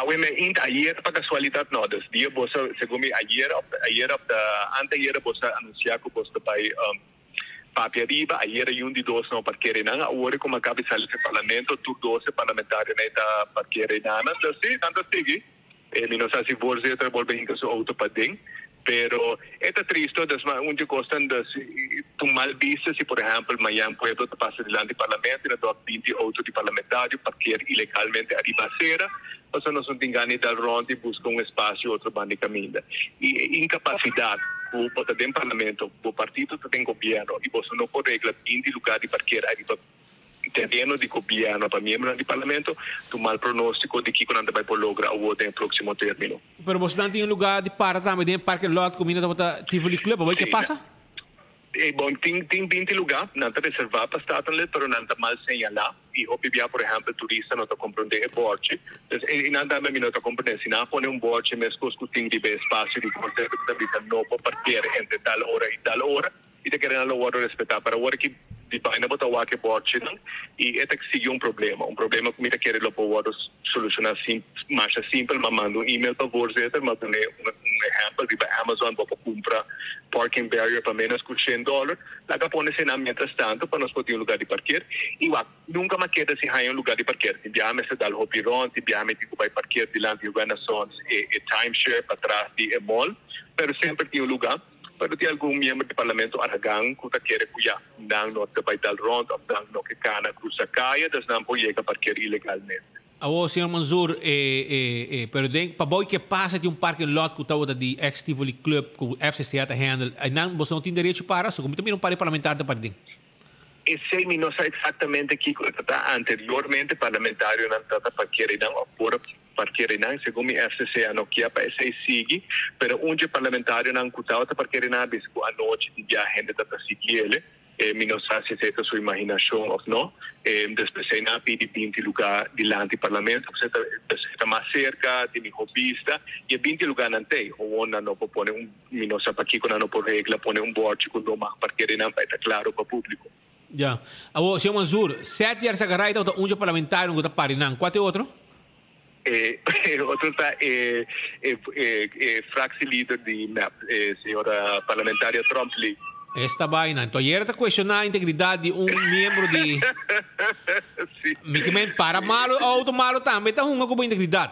Awe me inta ayer pa kasualidat no. Dus dia bo sa, segun mi ayer òf ayer òf ta anteayer bo sa anunsiá ku bo ta bai Papia riba, ayera yun di dos no parkera einan, awor como a caba di sali di parlamento tur 12 parlamentarionan ei ta parkera einan, dus si, nan ta sigui. E mi no sa si voorzitter bolbe hinca su auto paden, pero e ta tristo, dus ma un dje cosnan dus ta un mal bista si por ehempel mañan pueblo ta pasa dilanti parlamento y nan ta wak 20 auto di parlamentario parkeer ilegalmente ariba acera, Pasobra nos no tin gana di dal rond i buska un espasio otro banda di kaminda. I e inkapasidad ku bo ta den parlamento, bo partido ta den gobierno i boso no por regla 20 lugar di parker ariba tereno di gobierno pa miembronan di parlamento, ta un mal pronostiko di kiko nan ta bai por logra awor den e proksimo termino. Pero bosonan tin un lugar di para tambe den e parking lot ku mi no tabata Tivoli Club, awor ke pasa? E bon, tin tin 20 lugá, nan ta reservá pa Statenlid, pero nan ta mal señalá i hopi bia, por ehèmpel, turista no ta komprondé e bòrchi. Dus e nan tambe mi no ta komprondé. Si nan a pone un bòrchi meskos ku tin riba e espasio di voorzitter ku ta bisa no por parker entre tal ora i tal ora, i ta kere nan lo wòrdu respetá. Pero awor aki di baina bo ta wak e bòrchinan i e ta sigui un problema, un problema ku mi ta kere lo por wòrdu solushoná sim masha simpel. M'a manda un email pa voorzitter, m'a dun'é un ehèmpel riba Amazon bo por kumpra Parking barrier pa menos ku shen dòler. Laga pone eseinan mientras tanto pa nos por tin un lugá di parker. I wak, nunka m'a keda sin haña un lugá di parker. Tin biaha mester dal hopi rònt, tin biaha mi tin ku bai parker dilanti Renaissance, e e timeshare patras di e mall. Pero semper tin un lugá. Pero tin algun miembro di parlamento aragan ku ta kere ku ya, nan no ta bai dal rònt òf nan no ke kana krusa kaya, dus nan por yega parker ilegalmente. Awor, señor Manzoor, e, e, e, pero den, pa boy ke pasa tin un parking lot ku tabata di ex Tivoli Club ku FCCA ta handle, einan boso no tin derecho para, so ku mi ta mira un par di parlamentario ta para den. Esei mi no sa exactamente kiko e ta ta, anteriormente parlamentarionan ta ta parkeer einan of por a parkeer einan, segun mi FCCA no kia pa esei sigui, pero un dje parlamentarionan ku tabata parkeer einan a bisa ku anochi di bia hende ta ta siguiele. E mi no sa si esei ta su imaginashon òf no. E despues ei nan a pidi 20 lugá dilanti parlamento, pasobra e ta e ta mas serka, tin mihó bista, i e 20 lugánan t'ei. Howon nan no por pone un, mi no sa pakiko nan no por regla pone un bòrchi ku no mag parker einan pa e ta klaro pa públiko. Ya. Awor, señor Manzoor, Seth Yarzagaray tabata un dje parlamentarionan ku ta pari nan. Kua ta e otro? E otro ta e e fractielider di mep, e señora parlamentaria Tromp Lee. Esta baina. Enton ayer ta cuestiona integridad di un miembro di Mi ke men para malo auto malo tambe ta hunga cu bo integridad.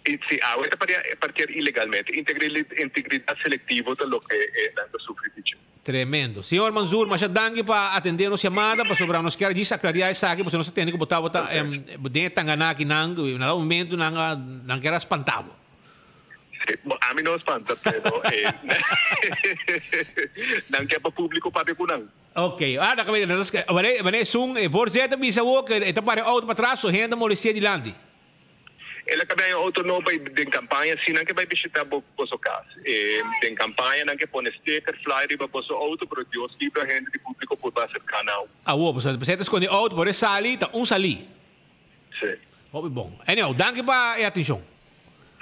Si, awe ta parkeer ilegalmente. Integridad selectivo ta loke nan ta sufri di dje. Tremendo. Señor Manzoor, masha danki pa atende nos yamada, pasobra nos kier djis aclaria esaki, pasobra nos a tende cu bo tabata den e tangana akinan, cu na dado momento nan a, nan kier a spanta bo. Si, bo, ami no a spanta, pero nan kier pa publico papia cu nan. Ok, ah, nan a wanneer, wanneer esun, e voorzitter bisa awor cu e ta para e auto patras, so hende ta molestia dilanti. El a kabia e auto nobo i den kampaña si nan ke bai bishita bo boso kas. E den kampaña nan ke pone sticker, flyer riba boso auto pero Dios libra hende di publico por bai aserka nan. Awor boso ta skonde auto por e sali ta un salí. Si. Hopi bon. Anyhow, danki pa e atenshon.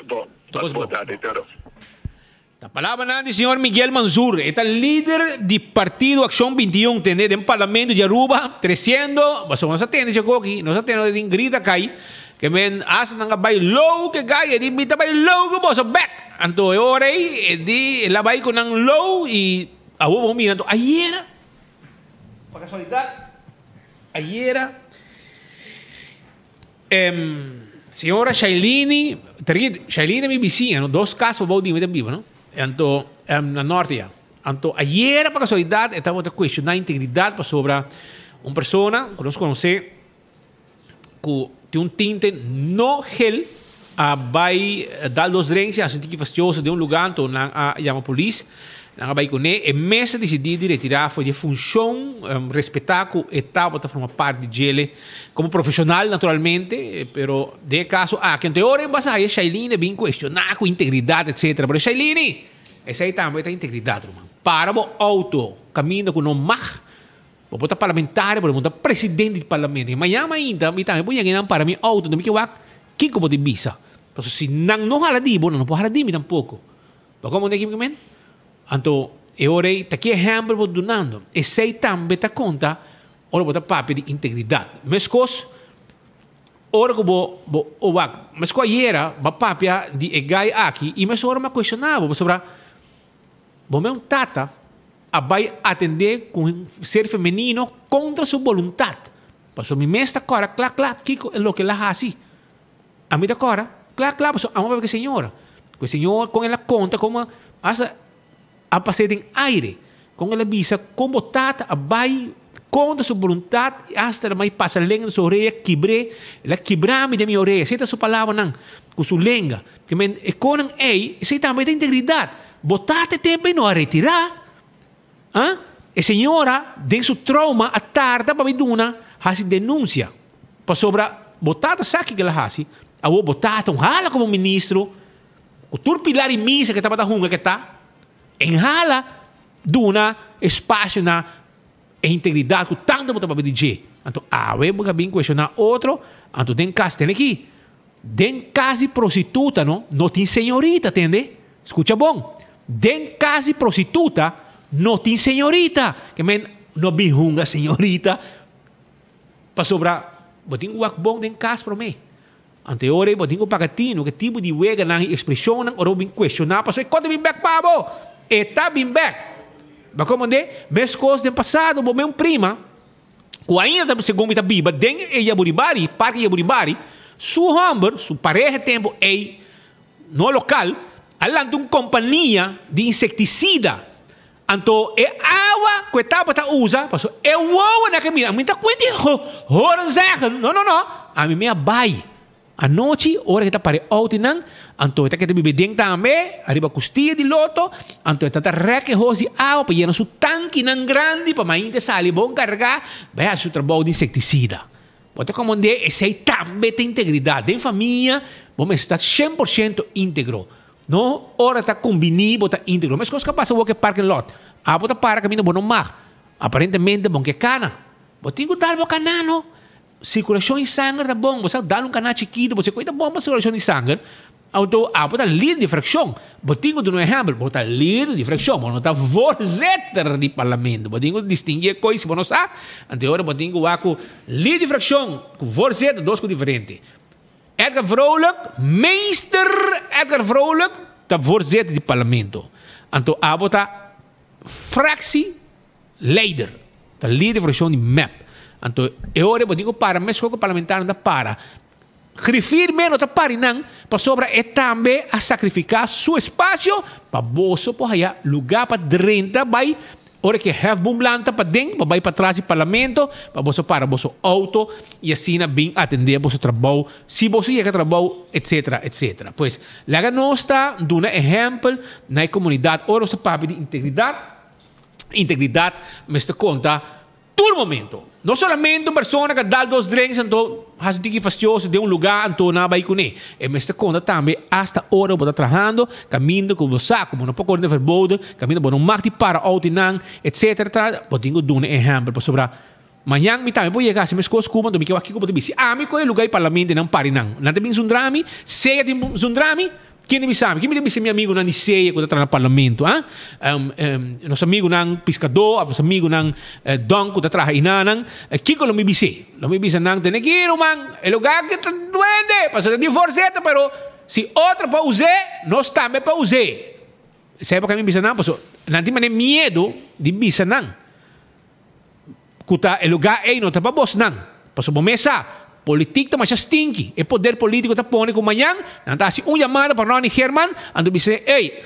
Bon. Bo tardi, Tero. Ta palabranan di señor Miguel Manzur, e ta lider di Partido Accion 21 tende den Parlamento di Aruba, treciendo, pasobra nos a tende djakoki, nos a tende den grita kai, ke men hasta nan a bai low ke gai, e di mi ta bai low ku boso bek! Anto e ora ei, e di el a bai ku nan low i awor bo mira, anto ayera, pa kasualidat, ayera, Señora Shailene, ta Shailene mi bisiña, no? Dos cas pabou di mi ta biba, no? Anto, na norte ya. Anto, ayera pa casualidad e tabata cuestiona integridad pasobra un persona cu nos conoce cu tin un tinte no gel a bay dal dos drinks y a sinti ki fastioso den un lugar, anto nan a yama polis. Nan a bai kuné. E mes a disidí di retirá for di e funshon, respetá ku e tabata forma parti di djele komo profeshonal naturalmente, pero den e kaso aki anto e ora e basa haya Shailene bin kuestioná ku integridat etcetera. Pero Shailene, esei tambe ta integridat ruman. Para bo outo kaminda ku no mag. Bo por ta parlamentario, pero bo no ta presidente di parlamento. I mañana mainta mi tambe por yega einan para mi outo, anto mi ke wak kiko bo tin bisa. Pasobra si nan no hala di bo, nan no por hala di mi tampoko. Bo komprende kico mi men? Anto e ora ei ta ki ehempel bo ta dunando? Esei tambe ta konta ora bo ta papia di integridat. Meskos ora ku bo bo wak, meskos ayera bo a papia di e guy aki i mesora mi a kuestioná bo pasobra bo men un tata a bai atendé ku un ser femenino kontra su boluntat. Pasobra mi mes ta kòrda kla kla kiko e loke el a hasi. Ami ta kòrda kla kla pasobra amo papia ku e señora. Ku e señor kon el a konta komo hasta a pas'é den aire. Kon el a bisa kon bo tata a bai kontra su boluntat i hasta el a bai pasa lenga den su orea kibr'é. El a kibra mi den mi orea. Esei ta su palabranan ku su lenga. Te men e konan ei, esei tambe ta integridat. Bo tata e tempu ei no a retirá. Ah? E señora den su trauma a tarda pa mi duna hasi denunsia. Pasobra bo tata sa kiko el a hasi. Awor bo tata un hala komo ministro, ku tur pilar i misa ke tabata hunga ke ta, en hala duna espasio na e integridat ku tantu bo ta papia di dje. Anto awe bo ka bin kuestioná otro, anto den kas tene ki. Den kas di prostituta no, no tin señorita, tende? Skucha bon. Den kas di prostituta no tin señorita. Ke men no bin hunga señorita pasobra bo tin ku wak bon den kas promé. Anto e ora ei bo tin ku paga tinu ku e tipo di weganan i ekspreshonnan ora bo bin kuestioná pasobra e kos ta bin bèk pa bo. E ta bin bèk. Bo a komprendé? Meskos den pasado bo men un prima. Ku ainda ta segun mi ta biba den e Yaburibari, parke Yaburibari, su hòmber, su pareha e tempu ei, no lokal, a lanta un kompania di insektisida. Anto e awa ku e tabata usa, pasobra e wowonan ke mira, mi ta kuenta e horen zeggen, no, no, no, ami mi a bai. Anochi, ora ke ta pare outonan, anto e ta keda biba den tambe, ariba kustia di loto, anto e ta ta rèk e hos di awa pa yena su tankinan grandi pa mainta e sali bon kargá bai hasi su trabou di insektisida. Bo ta komprendé? Esei tambe ta integridat. Den famia bo mester ta shen por shento íntegro. No ora ta kumbiní bo ta íntegro. Meskos ku a pasa awor ku e parking lot. Abo ta para kaminda bo no mag. Aparentemente bon ke kana. Bo tin ku dal bo kana no. Sirkulashon di sanger ta bon. Bo sa dal un kaná chikitu, bo sa ku e ta bon pa sirkulashon di sanger. Anto abo ta lider di frakshon. Bo tin ku duna un ehèmpel. Bo ta lider di frakshon, bo no ta voorzitter di parlamento. Bo tin ku distinguí e kos si bo no sa. Anto e ora bo tin ku wak ku lider di frakshon ku voorzitter dos ku diferente. Edgar Vrolijk, meester Edgar Vrolijk ta voorzitter di parlamento. Anto abo ta fractie. Leider, ta lider di fraccion di mep. Anto e ora bo tin cu para mescos cu parlamentarionan ta para. Griffier me no ta pari nan pasobra e tambe a sacrifica su espacio pa boso por haya lugar pa drenta bay ora cu e hefboom lanta paden pa bay patras di parlamento pa boso para boso auto y asina bin atende boso trabou si boso yega trabou etcetera etcetera. Pues laga nos ta duna ehempel na e comunidad ora nos ta papia di integridad. Integridat mester konta tur momento. No solamente un persona ka dal dos drinks anto hasi un tiki fastioso den un lugá anto nan a bai kuné. E mester konta tambe asta ora bo ta trahando, kaminda ku bo sa ku bo no por kore den verboden, kaminda bo no mag di para outo nan, etcetera etcetera. Bo tin ku duna e ehèmpel pasobra mañan mi tambe por yega hasi meskos ku bo anto mi ke wak kiko bo ta bisa. Si ami kohe lugá di parlamento i nan pari nan, nan ta bin zundra mi? Sea tin zundra mi? Ken ta bisa mi? Ken mi ta bisa mi amigunan di sea ku ta traha na parlamento, ah? Nos amigunan piskadó òf nos amigunan dòn ku ta traha einanan, kiko lo mi bis'é? Lo mi bisa nan, Tene aki, ruman, e lugá aki ta duende, pasobra ta di forseta, pero si otro por us'é, nos tambe por us'é. Esei por ke mi bisa nan, pasobra nan tin manera miedu di bisa nan. Ku ta e lugá ei no ta pa bosnan. Pasobra bo mes sa, politik ta masha stinki. E poder polítiko ta pone ku mañan nan ta hasi un yamada pa Ronnie Geerman, anto bis'é, Ey,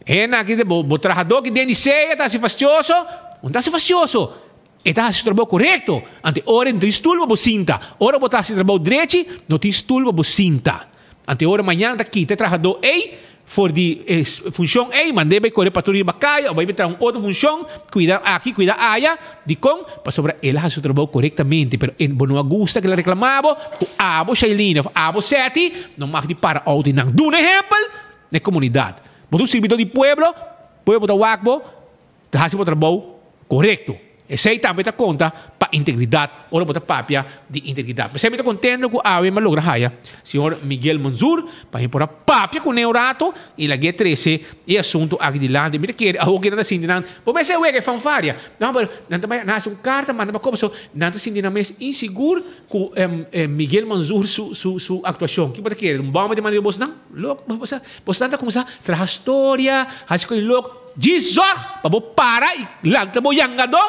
hende aki ta bo trahadó ki den di sea ta hasi fastioso. Un ta hasi fastioso, e ta hasi su trabou korekto. Anto e ora no tin stul pa bo sinta. Ora bo ta hasi trabou drechi, no tin stul pa bo sinta. Anto e ora mañan ta kita e trahadó ei. For di e funshon ei, mand'é bai kore patruya riba kaya òf bai traha un otro funshon, kuida aki, kuida aya. Dikon? Pasobra el a hasi su trabou korektamente, pero e bo no a gusta ku el a reklamá bo ku abo Shailene òf abo Setty no mag di para outo einan. Duna ehèmpel na e komunidat. Bo ta un sirbidó di pueblo, pueblo ta wak bo. Ta hasi bo trabou korekto. Esei tambe ta konta pa integridat ora bo ta papia di integridat. P'esei mi ta kontento ku awe mi a logra haya señor Miguel Manzur pa mi por a papia kuné un rato i lag'é trese e asuntu aki dilanti. Mi ta kere awor ke nan ta sinti nan bo mester wega e fanfaria. No, pero nan ta bai nan hasi un karta manda pa koba so nan ta sinti nan mes insigur ku Miguel Manzur su su su aktuashon. Ki bo ta kere? Un bòmba ta manda riba bosnan? Lok bosnan ta kuminsá traha storia, hasi kos lok. Djis zorg pa bo para y lanta bo yangadó,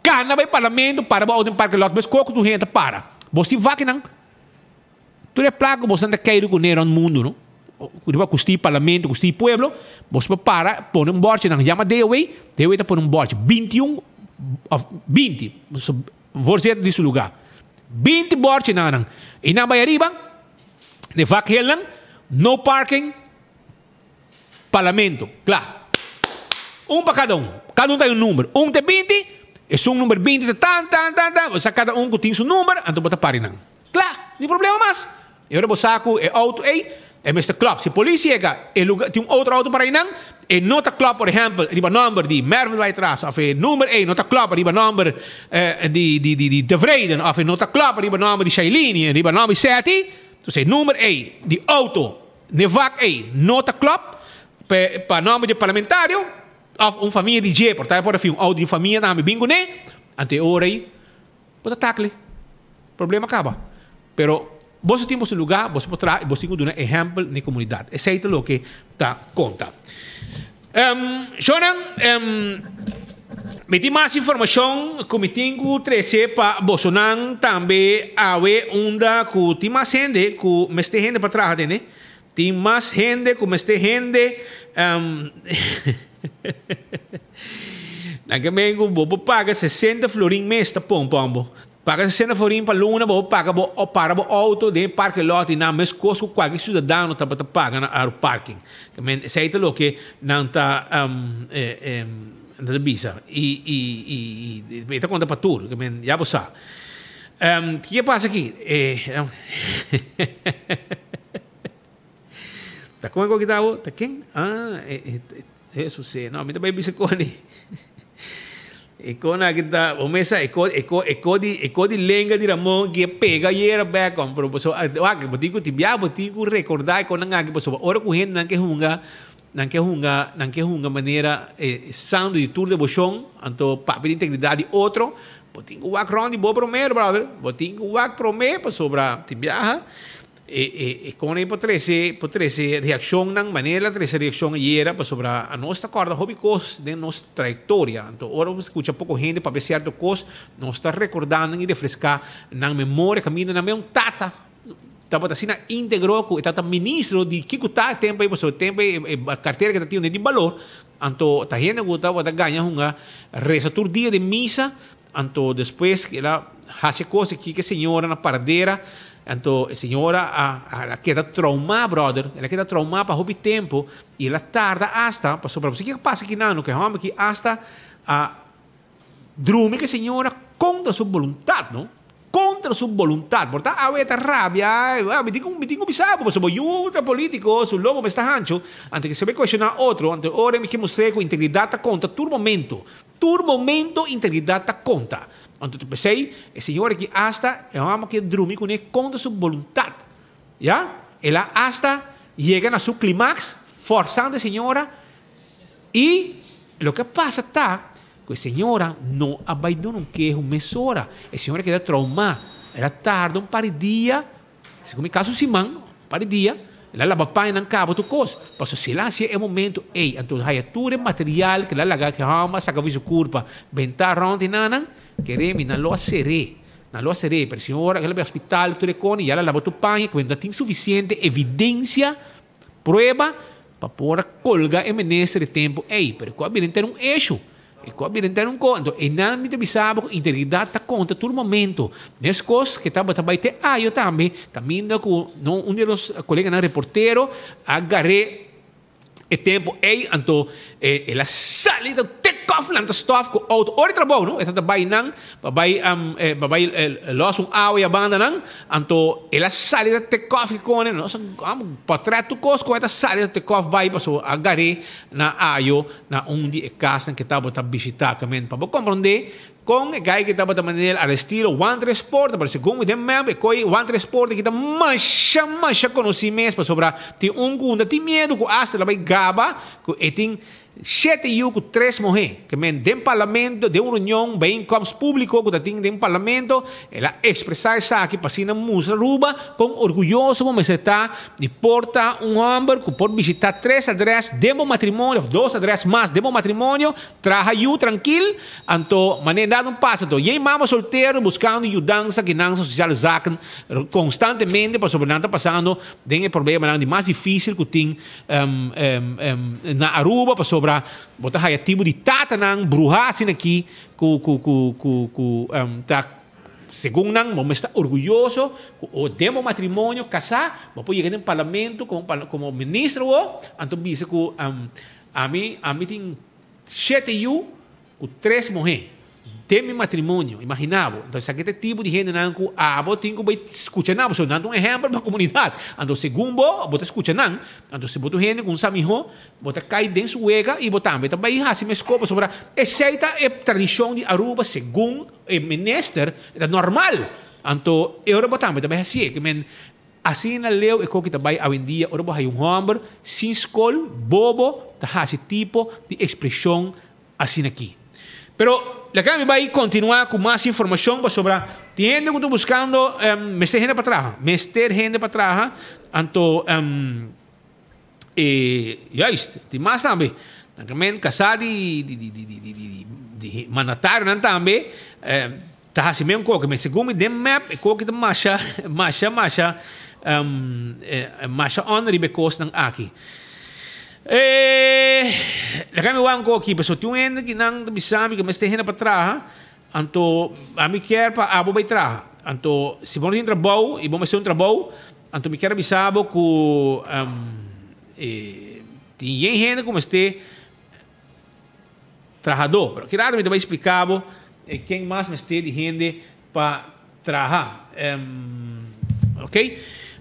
cana bay parlamento, para bo auto den parke lot, bes koco tur hende ta para. Bos tin vakinan, tur e placa cu bosnan ta keiru cune rond mundo no, riba custi parlamento, custi pueblo, bos por para pone un borchi nan yama DOW, DOW ta pone un borchi, bintiun of binti, voorzitter di su lugar, 20 borchinan nan, y nan bay ariba, den vakhelnan, no parking. Parlamento, kla. Un pa kada un. Kada un ta un number. Un te 20, esun number 20 ta tan, tan, tan, tan. Bo sa kada un ku tin su number, anto bo ta pari nan. Kla, ni problema mas. E ora bo sa ku e auto ei, e mester klòp. Si polis yega, e luga, tin un otro auto para einan, e no ta klòp, por ehèmpel, riba nòmber di Mervin Waitraas, òf e number ei no ta klòp riba nòmber di, di, di, di Tevreden, òf e no ta klòp riba nòmber di Shailene, riba nòmber di Setty. Entonces e number ei di auto Ne vak ei no ta klòp pa nòmber di e parlamentario òf un famia di dje, por ta por a fin un outo di un famia tambe bin kuné, anto e ora ei bo ta takle, problema kaba. Pero boso tin boso lugá, boso por traha i boso tin ku duna ehèmpel na e komunidat. Esei ta loke ta konta. Shownan, mi tin mas informashon ku mi tin ku trese pa bosonan tambe awe unda ku tin mas hende ku mester hende pa traha tende. Tin mas hende ku mester hende. Nan ke men ku bo por paga 60 florin mes ta pon pon bo. Paga 60 florin pa luna bo por paga bo para bo auto den e parke lot y nan mescos cu cualkier ciudadano tabata paga na Aru Parking. Ta men esey ta loke nan ta nan ta bisa y y y y e ta conta pa tur. Ta men ya bo sa. Kico a pasa aki? Ta con e cu a kita bo? Ta ken? Ah Jesus e no mi ta bay bisa con e. E kon aki ta, bo mes sa, e ko, e ko, e ko di, e ko di lenga di Ramon ki a pega ayera bek om, pero pasobra, wak, bo tin ku tin bia bo tin ku rekordá e konnan aki pasobra ora ku hendenan ke hunga, nan ke hunga, nan ke hunga manera e santu di tur deboshon, anto papia di integridat di otro, bo tin ku wak rònt di bo promé, brother, bo tin ku wak promé pasobra tin biaha. E e kon ei por trese por trese reakshonnan manera el a trese reakshon ayera pasobra anos ta kòrda hopi kos den nos trayektoria. Anto ora bo skucha poko hende papia sierto kos nos ta rekordá nan i refreská nan memoria kaminda nan mes un tata tabata asina íntegro ku e tabata ministro di kiko ta e tempu ei pasobra e tempu ei e kartera ke ta tin no di balor. Anto ta hende ku tabata gaña hunga resa tur dia den misa. Anto despues el a haci e cos aki cu e señora na paradera, anto e señora a a keda trauma brother, el a keda trauma pa hopi tempo y el a tarda hasta, pasobra bo sa kico a pasa aki nan, cu e homber aki hasta a drumi cu e señora contra su boluntad no, contra su boluntad, por ta awe e ta rabia, ah mi tin cu mi tin cu bisa bo pasobra bo yu ta politico, su lobo mester hancho, anto ke se cuestiona otro, anto e ora mi ke mustra cu integridad ta conta tur momento. Tur momento integridad ta conta. Anto ta pesey e señor aki hasta e homber aki a drumi cune contra su boluntad. Ya? El a hasta yega na su climax forzando e señora y loke a pasa ta cu e señora no a bay duna un keho mesora. E señora keda trauma. El a tarda un par di dia. Segun mi caso un siman, un par di dia, el a laba pañanan caba tur cos. Pasobra si el a hacié e momento ey, anto haya tur e material cu el a laga cu e homber a saca for su curpa, benta rond y nanan, kere mi, nan lo a cer'é. Nan lo a cer'é. Pero si ora el a bay hospital tur e cona y ya el a laba tur paña, cu no tin suficiente evidencia, prueba, pa por a colga e minister e tempo ey. Pero cu a bira enter un issue. E ku a bira entera un ko, anto einan mi ta bisa bo ku integridat ta konta tur momento. Meskos ke tabata bai te ayo tambe, kaminda ku no un di nos koleganan reportero a gar'é. E tempo ei anto el a sali ta take off lanta stof ku auto ora di trabou no e ta bai nan pa bai pa bai los un awa ya banda nan anto el a sali ta take off kikone nos a potret tur kos ku e ta sali ta take off bai paso a gar'é na ayo na un di e kasnan ke tabata bishita kamen pa bo komprondé Kon e gai ki tabata manera al estilo One Tres Porta, pero segun mi den map e koi One Tres Porta ki ta masha masha konosí mes pasobra tin un ku no tin miedu ku asta el a bai gaba ku e tin shete yu ku tres muhé. Ke men den parlamento den un reunion bijeenkomst públiko ku ta tin den parlamento el a ekspresá esaki pa asina mustra Aruba kon orguyoso bo mester ta di por ta un hòmber ku por bishitá tres adrès den bo matrimonio òf dos adrès mas den bo matrimonio. Traha yu trankil, anto manera dado un paso anto yei mama soltero buscando yudansa ki nan sociale zaken constantemente pasobra nan ta pasando den e problemanan di mas dificil cu tin na Aruba pasobra bo ta haya tipo di tatanan bruha asina aki cu cu cu cu cu ta segun nan bo mester ta orguyoso cu o den bo matrimonio casa bo por yega den parlamento como como minister awo anto bisa cu Ami, ami tin shete yu ku tres muhé den mi matrimonio, imaginá bo. Entonces esaki ta e tipo di hendenan ku abo tin ku bai skucha nan, pasobra nan ta un ehèmpel pa komunidat. Anto segun bo, bo ta skucha nan, anto si bo ta un hende ku un sa mihó, bo ta kai den su wega i bo tambe ta bai hasi meskos, pasobra esei ta e tradishon di Aruba segun e minister, e ta normal. Anto e ora bo tambe ta bai hasié, ke men Asina leu e koki ta bai awendia ora bo haya un hòmber sin skol, bobo, ta hasi tipo di ekspreshon asin'aki. Pero laga mi bai kontinuá ku mas informashon pasobra tin hende ku ta buskando mester hende pa traha, mester hende pa traha, anto e juist tin mas tambe. Nan kasá di di mandatarionan tambe. Ta hasi mi un koki, mi segun mi den map e koki ta masha, masha, masha, masha on riba e kosnan aki. E, laga mi wak un koki, pasobra tin un hende ki nan ta bisa mi ku mester hende pa traha, anto ami kier pa abo bai traha. Anto si bo no tin trabou i bo mester un trabou, anto mi kier a bisa bo ku e tin yen hende ku mester. Trahadó. Pero ki rato mi ta bai spliká bo ken mas mester di hende pa traha. Ok.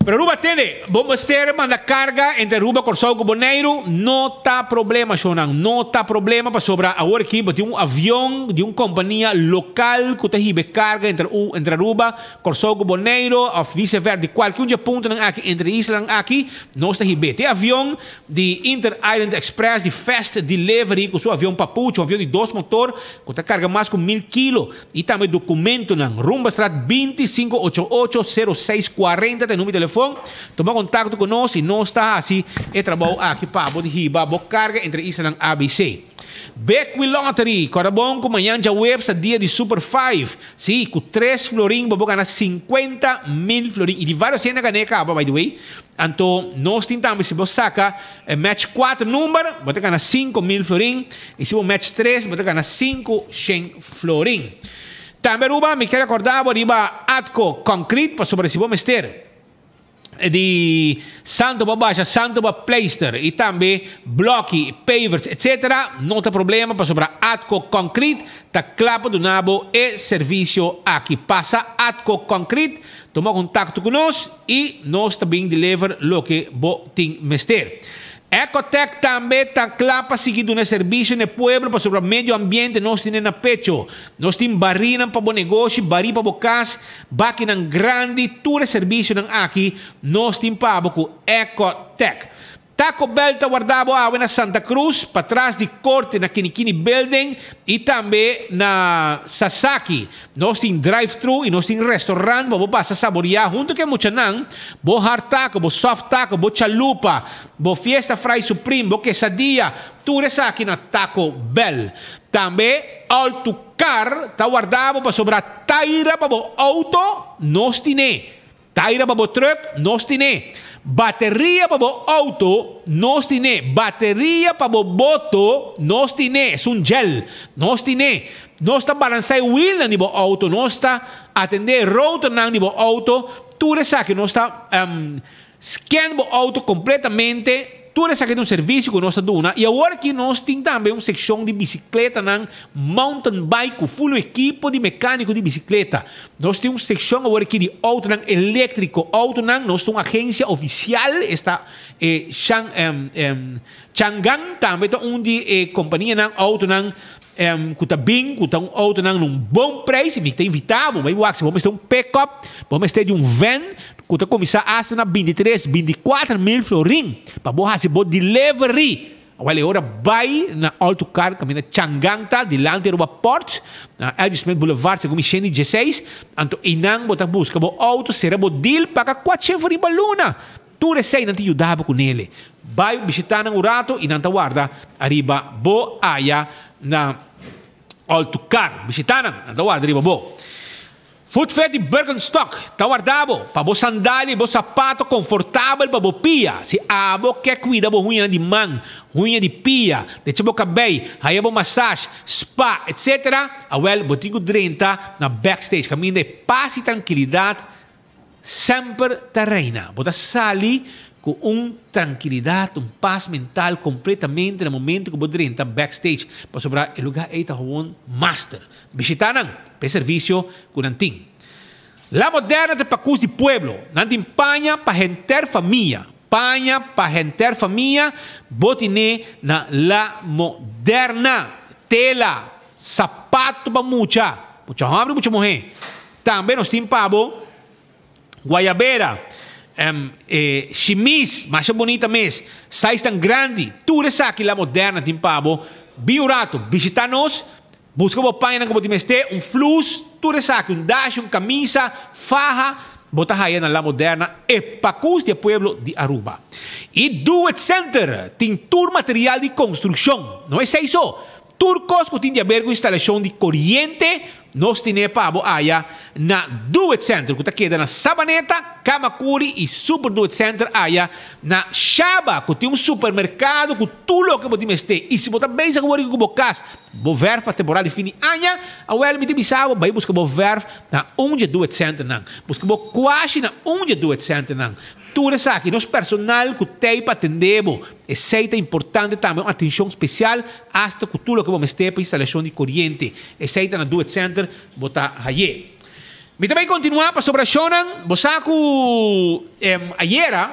Pero Aruba tende, bo mester manda karga entre Aruba, Kòrsou ku Boneiru, no ta problema shownan, no ta problema pasobra awor aki bo tin un avion di un kompania lokal ku ta hiba e karga entre entre Aruba, Kòrsou ku Boneiru òf vise versa, di kualke un di e puntonan aki entre e islanan aki nos ta hib'é. Te avion Di Inter Island Express di Fast Delivery cu su avion Papucho, un avion di dos motor cu ta carga mas cu mil kilo y tambe documentonan. Rumbastraat binti sinku ocho ocho sero seis kuarenta ta e numero di telefon. Tuma contacto cu nos y nos ta haci e trabou aki pa bo di hiba bo carga entre islanan ABC. Big Wheel Lottery, Corda bon cu mañan djaweps ta dia di Super Five. Sí, cu tres florin bo por gana sinkuenta mil florin y di varios hende a gana e caba by the way. Anto nos tin tambe si bo saca e match cuater number bo ta gana 5000 florin y si bo match tres bo ta gana 500 florin. Tambe Aruba mi kier acorda bo riba Atco Concrete pasobra si bo mester di santo pa basha, santo pa pleister y tambe bloki, pavers etc. No ta problema pasobra Atco Concrete ta cla pa duna bo e servicio aki. Pasa Atco Concrete, tuma contacto cu nos. I nos ta bin deliver loke bo tin mester. Ecotec tambe ta kla pa sigui duna servisio na e pueblo pasobra medio ambiente nos tine na pecho. Nos tin barinan pa bo negoshi, bari pa bo kas, bakinan grandi, tur e servisionan aki nos tin pa bo ku Ecotec. Taco Bell ta warda bo awe na Santa Cruz, patras di Corte na Kinikini Building y tambe na Sasaki. Nos tin drive thru y nos tin restaurant pa bo pasa saboria hunto cu e muchanan bo hard taco, bo soft taco, bo chalupa, bo fiesta fry supreme, bo quesadilla, tur esaki na Taco Bell. Tambe All to Car ta warda bo pasobra taira pa bo auto nos tine. Taira pa bo truck, nos tine. Bateria pa bo auto, nos tine. Bateria pa bo boto, nos tine. Esun gel, nos tine. Nos ta balansa e wielnan di bo auto, nos ta atende e rotornan di bo auto. Tur esaki nos ta scan bo auto completamente. Tur esaki ta un servisio ku nos ta duna i awor aki nos tin tambe un sekshon di bisikletanan mountain bike ku ful un ekipo di mekániko di bisikleta. Nos tin un sekshon awor aki di outonan eléktriko, outonan, nos ta un agensia ofisial, esta e Shang Changan tambe ta un di e kompanianan outonan ku ta bin ku ta un outonan na un bon preis i mi ta invitá bo bai wak si bo mester un pickup, bo mester di un van ku ta kuminsá asta na bintitres, bintikuater mil florin pa bo hasi bo delivery. Awel e ora bai na Alto Car kaminda Changan ta dilanti Aruba Port na Elvis Smith Boulevard segun mi shen di dieseis, anto einan bo ta buska bo outo sera bo deal paga kuatshen florin pa luna. Tur esei nan ta yuda bo ku nele. Bai bishita nan un rato i nan ta warda ariba bo aya na Altucar. Bishita nan, nan ta warda riba bo. Footfit di Birkenstock ta warda bo pa bo sandalia i bo sapato konfortabel pa bo pia. Si abo ke kuida bo huñanan di man, huña di pia, decha bo kabei, haya bo massage, spa, etc. Awel bo tin ku drenta na backstage kaminda e pas i trankilidat Semper ta reina. Bo ta sali ku un trankilidat, un pas mental kompletamente na momento ku bo drenta backstage, pasobra e lugá ei ta gewoon master. Bishitá nan pa e servisio ku nan tin. La Moderna ta e pakus di pueblo. Nan tin paña pa henter famia. Paña pa henter famia bo tine na La Moderna. Tela, sapato pa mucha, mucha hòmber i mucha muhé. Tambe nos tin pa bo guayabera, e shimis masha bunita mes, size tan grandi, tur esaki La Moderna tin pa bo. Bin un rato, bishita nos, buska bo pañanan ku bo tin mester, un flus, tur esaki, un dashi, un kamisa, faha, bo ta haya na La Moderna, e pakus di e pueblo di Aruba. I Do It Center tin tur material di konstrukshon, no esei so, Tur kos ku tin di aber ku instalashon di koriente, nos tine pa bo aya na Do It Center ku ta keda na Sabaneta, Kamakuri i Super Do It Center aya na Shaba ku tin un supermerkado ku tur loke bo tin mester. I si bo ta bezig awor ku bo kas, bo verf pa temporada di fin di aña, awel mi ta bisa bo bai buska bo verf na un dje Do It Centernan. Buska bo kwashi na un dje Do It Centernan. Tur esaki, nos personal ku t'ei pa atendé bo. Esei ta importante tambe, un atenshon spesial asta ku tur loke bo mester pa instalashon di koriente. Esei ta na Do It Center bo ta haye. Mi ta bai kontinuá pasobra shonnan, bo sa ku ayera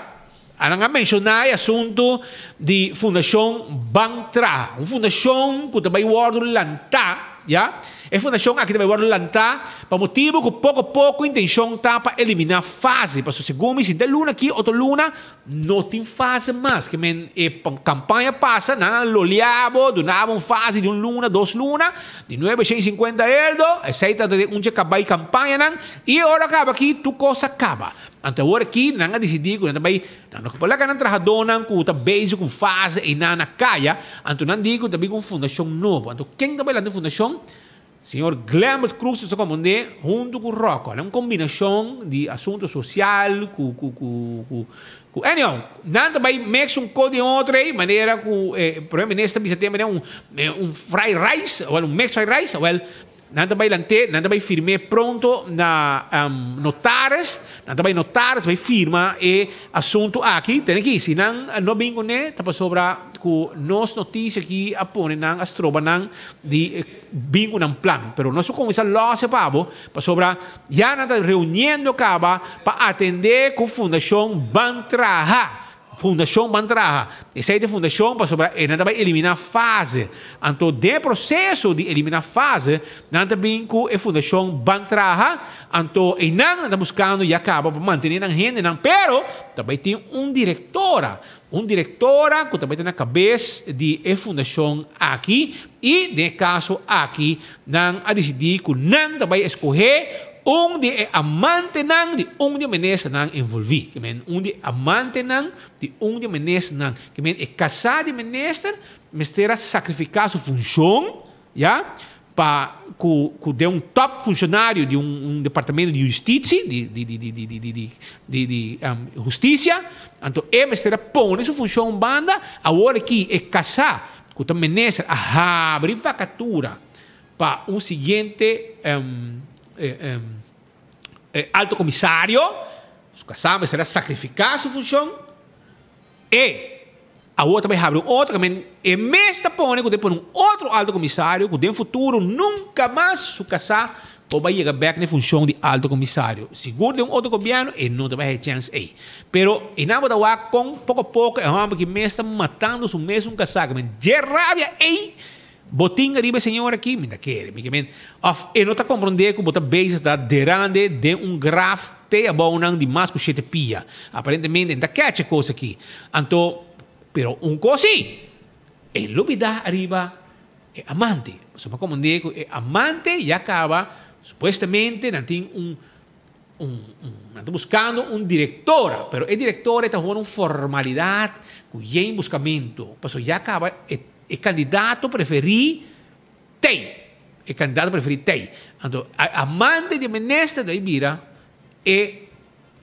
nan a menshoná e asuntu di Fundashon Ban Traha, un fundashon ku ta bai wòrdu lantá. Ya, e fundashon aki ta bai wòrdu lantá pa motibu ku poko poko intenshon ta pa eliminá fase, pasobra segun mi si den luna aki otro luna no tin fase mas. Ke men e kampaña pasa nan a loliá bo, duna bo un fase di un luna, dos luna, di nuebe shen i sinkuenta eldo, esei ta den un dje kabai kampañanan i e ora kaba aki tur kos a kaba. Anto awor aki nan a disidí ku nan ta bai Nan no por laga nan trahadónan ku ta bezig ku fase einan na kaya, anto nan di ku ta bin ku un fundashon nobo. Anto ken ta bai lanta e fundashon? Señor Glembert Cruz ta komand'é huntu ku Rocco. Nan un kombinashon di asuntu sosial ku ku ku ku ku anyhow, nan ta bai meks un kos den otro ei, manera ku e Prome Minister bisa tempu den un un fried rice, awel un mix fried rice, awel Nan ta bai lant'é, nan ta bai firm'é pronto na notaris, nan ta bai notaris bai firma e asuntu aki. Tene ki, si nan no bin kuné, ta pasobra ku nos notisia aki a pone nan, a stroba nan di bin ku nan plan. Pero nos a kuminsá lòs e pa bo, pasobra ya nan ta reuniendo kaba pa atendé ku Fundashon Ban Traha. Fundashon ban traha. Esei ta e fundashon pasobra e nan ta bai eliminá fase. Anto den e proseso di eliminá fase, nan ta bin ku e fundashon ban traha. Anto einan nan ta buskando ya kaba pa mantené nan hendenan, pero ta bai tin un direktora, un direktora ku ta bai ta na kabes di e fundashon aki i den e kaso aki nan a disidí ku nan ta bai eskohé Un di e amantenan di un di e ministernan envolví, ke men un di e amantenan di un di e ministernan, ke men e kasá di minister mester a sakrifiká su funshon, ya, pa ku ku den un top funshonario di un un departamento di hustitsi, di di di di di di di di di hustisia, anto e mester a pone su funshon un banda, awor aki e kasá ku ta minister a habri vakatura Pa un siguiente alto comisario, su casá mester a sacrificá su funcion, e. Awor ta bai habri un otro kamen, e mes ta pone ku ta pone un otro alto komisario ku den futuro nunka mas su kasá por bai yega bèk na e funshon di alto komisario. Sigur den un otro gobièrnu e no ta bai haña chèns ei. Pero e nan bo ta wak kon poko poko e hòmber ki mes ta matando su mesun kasá. Kamen dje rabia ei bo tin ariba e señor aki? Mi ta kere. Mi ke men òf e no ta komprondé ku bo ta bezig ta derande den un graf te abounan di mas ku shete pia. Aparentemente e no ta kèch e kos aki. Anto, pero un kos sí, e lubidá ariba e amante. Pasobra mi a komprondé ku e amante ya kaba supuestamente nan tin un un un nan ta buskando un direktora, pero e direktora e ta hora un formalidat ku yen buskamentu. Pasobra ya kaba e. E kandidato preferí t'ei. E kandidato preferí t'ei. Anto, amante di e minister ta bira e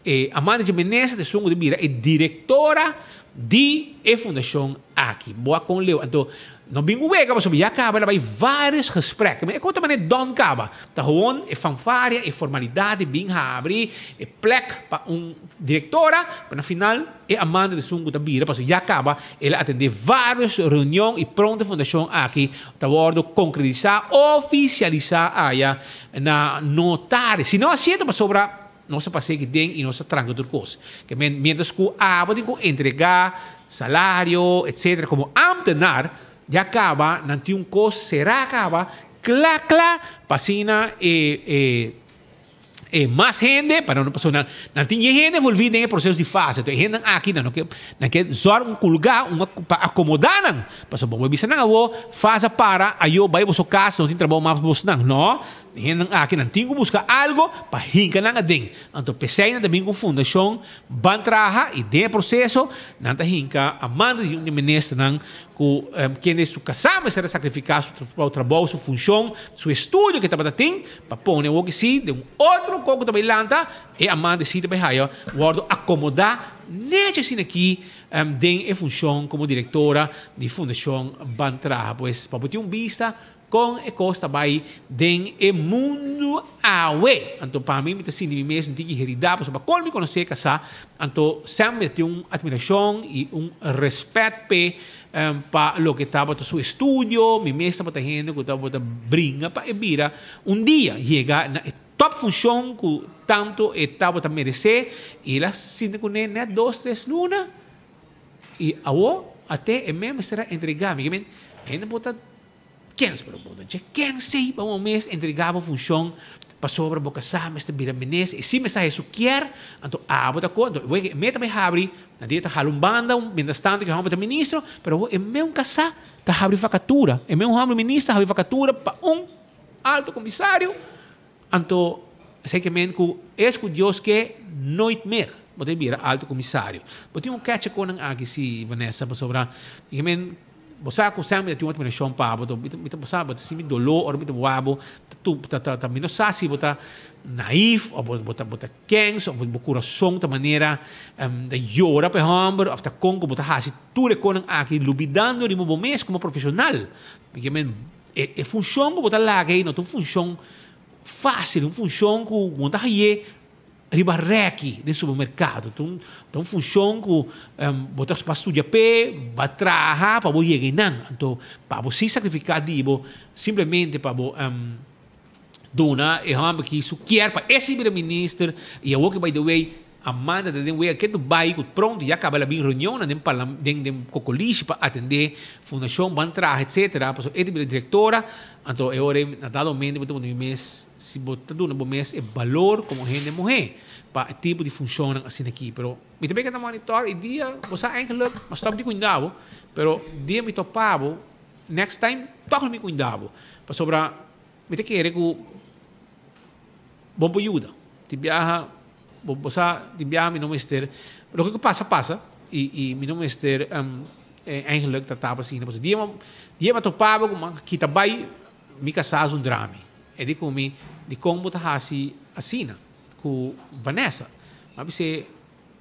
e amante di e minister ta esun ku ta bira e direktora di e fundashon aki. Bo a kon leu. Anto, no bin ku wega pasobra ya kaba el a bai vários gesprek. E kon ta manera dòn kaba. Ta gewoon e fanfaria, e formalidat di bin habri e plek pa un direktora, pero na final e amante di esun ku ta bira pasobra ya kaba el a atendé vários reunion i pronto e fundashon aki ta wòrdu konkretisá, ofisialisá aya na notario. Si no a sierto pasobra nos a pas'é aki den i nos a tranka tur kos. Ke men miéntras ku abo tin ku entregá salario etcetera komo ámtenar ya kaba nan tin un kos será kaba kla kla pa asina e e E mas hende, pa nan no pasobra nan nan tin hende envolví den e proseso di fase. Enton e hendenan aki nan no ke nan ke zòrg un kulgá un pa akomodá nan. Pasobra bo bisa nan awor fase a para ayo bai boso kas no tin trabou mas pa bosnan. No, e hendenan aki nan tin ku buska algo pa hinka nan aden. Anto p'esei nan ta bin ku un fundashon ban traha i den e proseso nan ta hinka a manda di un di ministernan ku kende su kasá mester a sakrifiká su trabou, su funshon, su estudio ke tabata tin pa pone awor ki si den un otro kos ku ta bai lanta e amante si ta bai haya wòrdu akomodá nechi asina aki den e funshon komo direktora di Fundashon Ban Traha. Pues pa bo tin un bista Kon e kos ta bai den e mundu awe? Anto pa mi, mi ta sinti mi mes un tiki heridá pasobra kon mi konosé kasá, anto semper mi ta tin un atmirashon i un rèspèt p'e pa loke tabata su estudio, mi mes tabata hende ku tabata bringa pa e bira un dia yega na e tòp funshon ku tantu e tabata meresé i el a sinti kuné nèt dos tres luna i awo ate e mes mester a entregá mi. Kimen hende por ta. Kens pero bo ta dje kens ei pa bo mes entrega bo funshon pasobra bo kasá mester bira minister i si mester haña su kier anto abo ta ko anto e meta bai habri nan dia ta hala un banda mientras tanto ku e hòmber ta ministro pero awor e meun kasá ta habri vakatura e meun hòmber minister habri vakatura pa un alto komisario anto esei ke men ku es ku Dios ke nooit meer bo ta bira alto komisario bo tin un kecha konan aki si Vanessa pasobra ke men Bo sa ku semper mi ta tin un admirashon pa bo, mi ta bo sa bo ta sinti doló ora mi ta wak bo, ta ta ta mi no sa si bo ta naïf òf bo ta bo ta kens òf bo kurason ta manera ta yora pa e hòmber òf ta kon ku bo ta hasi tur e konan aki lubidando riba bo mes komo profeshonal. Mi ke men e e funshon ku bo ta laga ei no ta un funshon fásil, un funshon ku bo no ta hañ'é riba rèki den supermerkado. Ta un ta un funshon ku bo ta ba studia p'e, ba traha pa bo yega einan. Anto pa bo si sakrifiká di bo simplemente pa bo duna e hòmber ki su kier pa e si bira minister i awor ke by the way Amanda ta den wega ke Dubai ku pronto ya kaba el a bin reunionnan den parla den den kokolishi pa atendé fundashon ban traha etsetera pasobra e ta bira direktora anto e ora ei na dado momento bo ta pone mi mes Si bo ta duna bo mes e balor komo hende muhé pa e tipo di funshonnan asina aki. Pero mi ta beka na monitor i dia bo sa eigenlijk mi a stòp di kuinda bo, pero dia mi topa bo next time tòg lo mi kuinda bo. Pasobra mi ta kere ku bo por yuda. Tin biaha bo bo sa tin biaha mi no mester loke ku pasa pasa i i mi no mester eigenlijk trata bo asina. Pasobra dia dia mi a topa bo ku mi a kita bai mi kasá zundra mi. E di ku mi, Dikon bo ta hasi asina ku Vanessa? Mi a bis'é,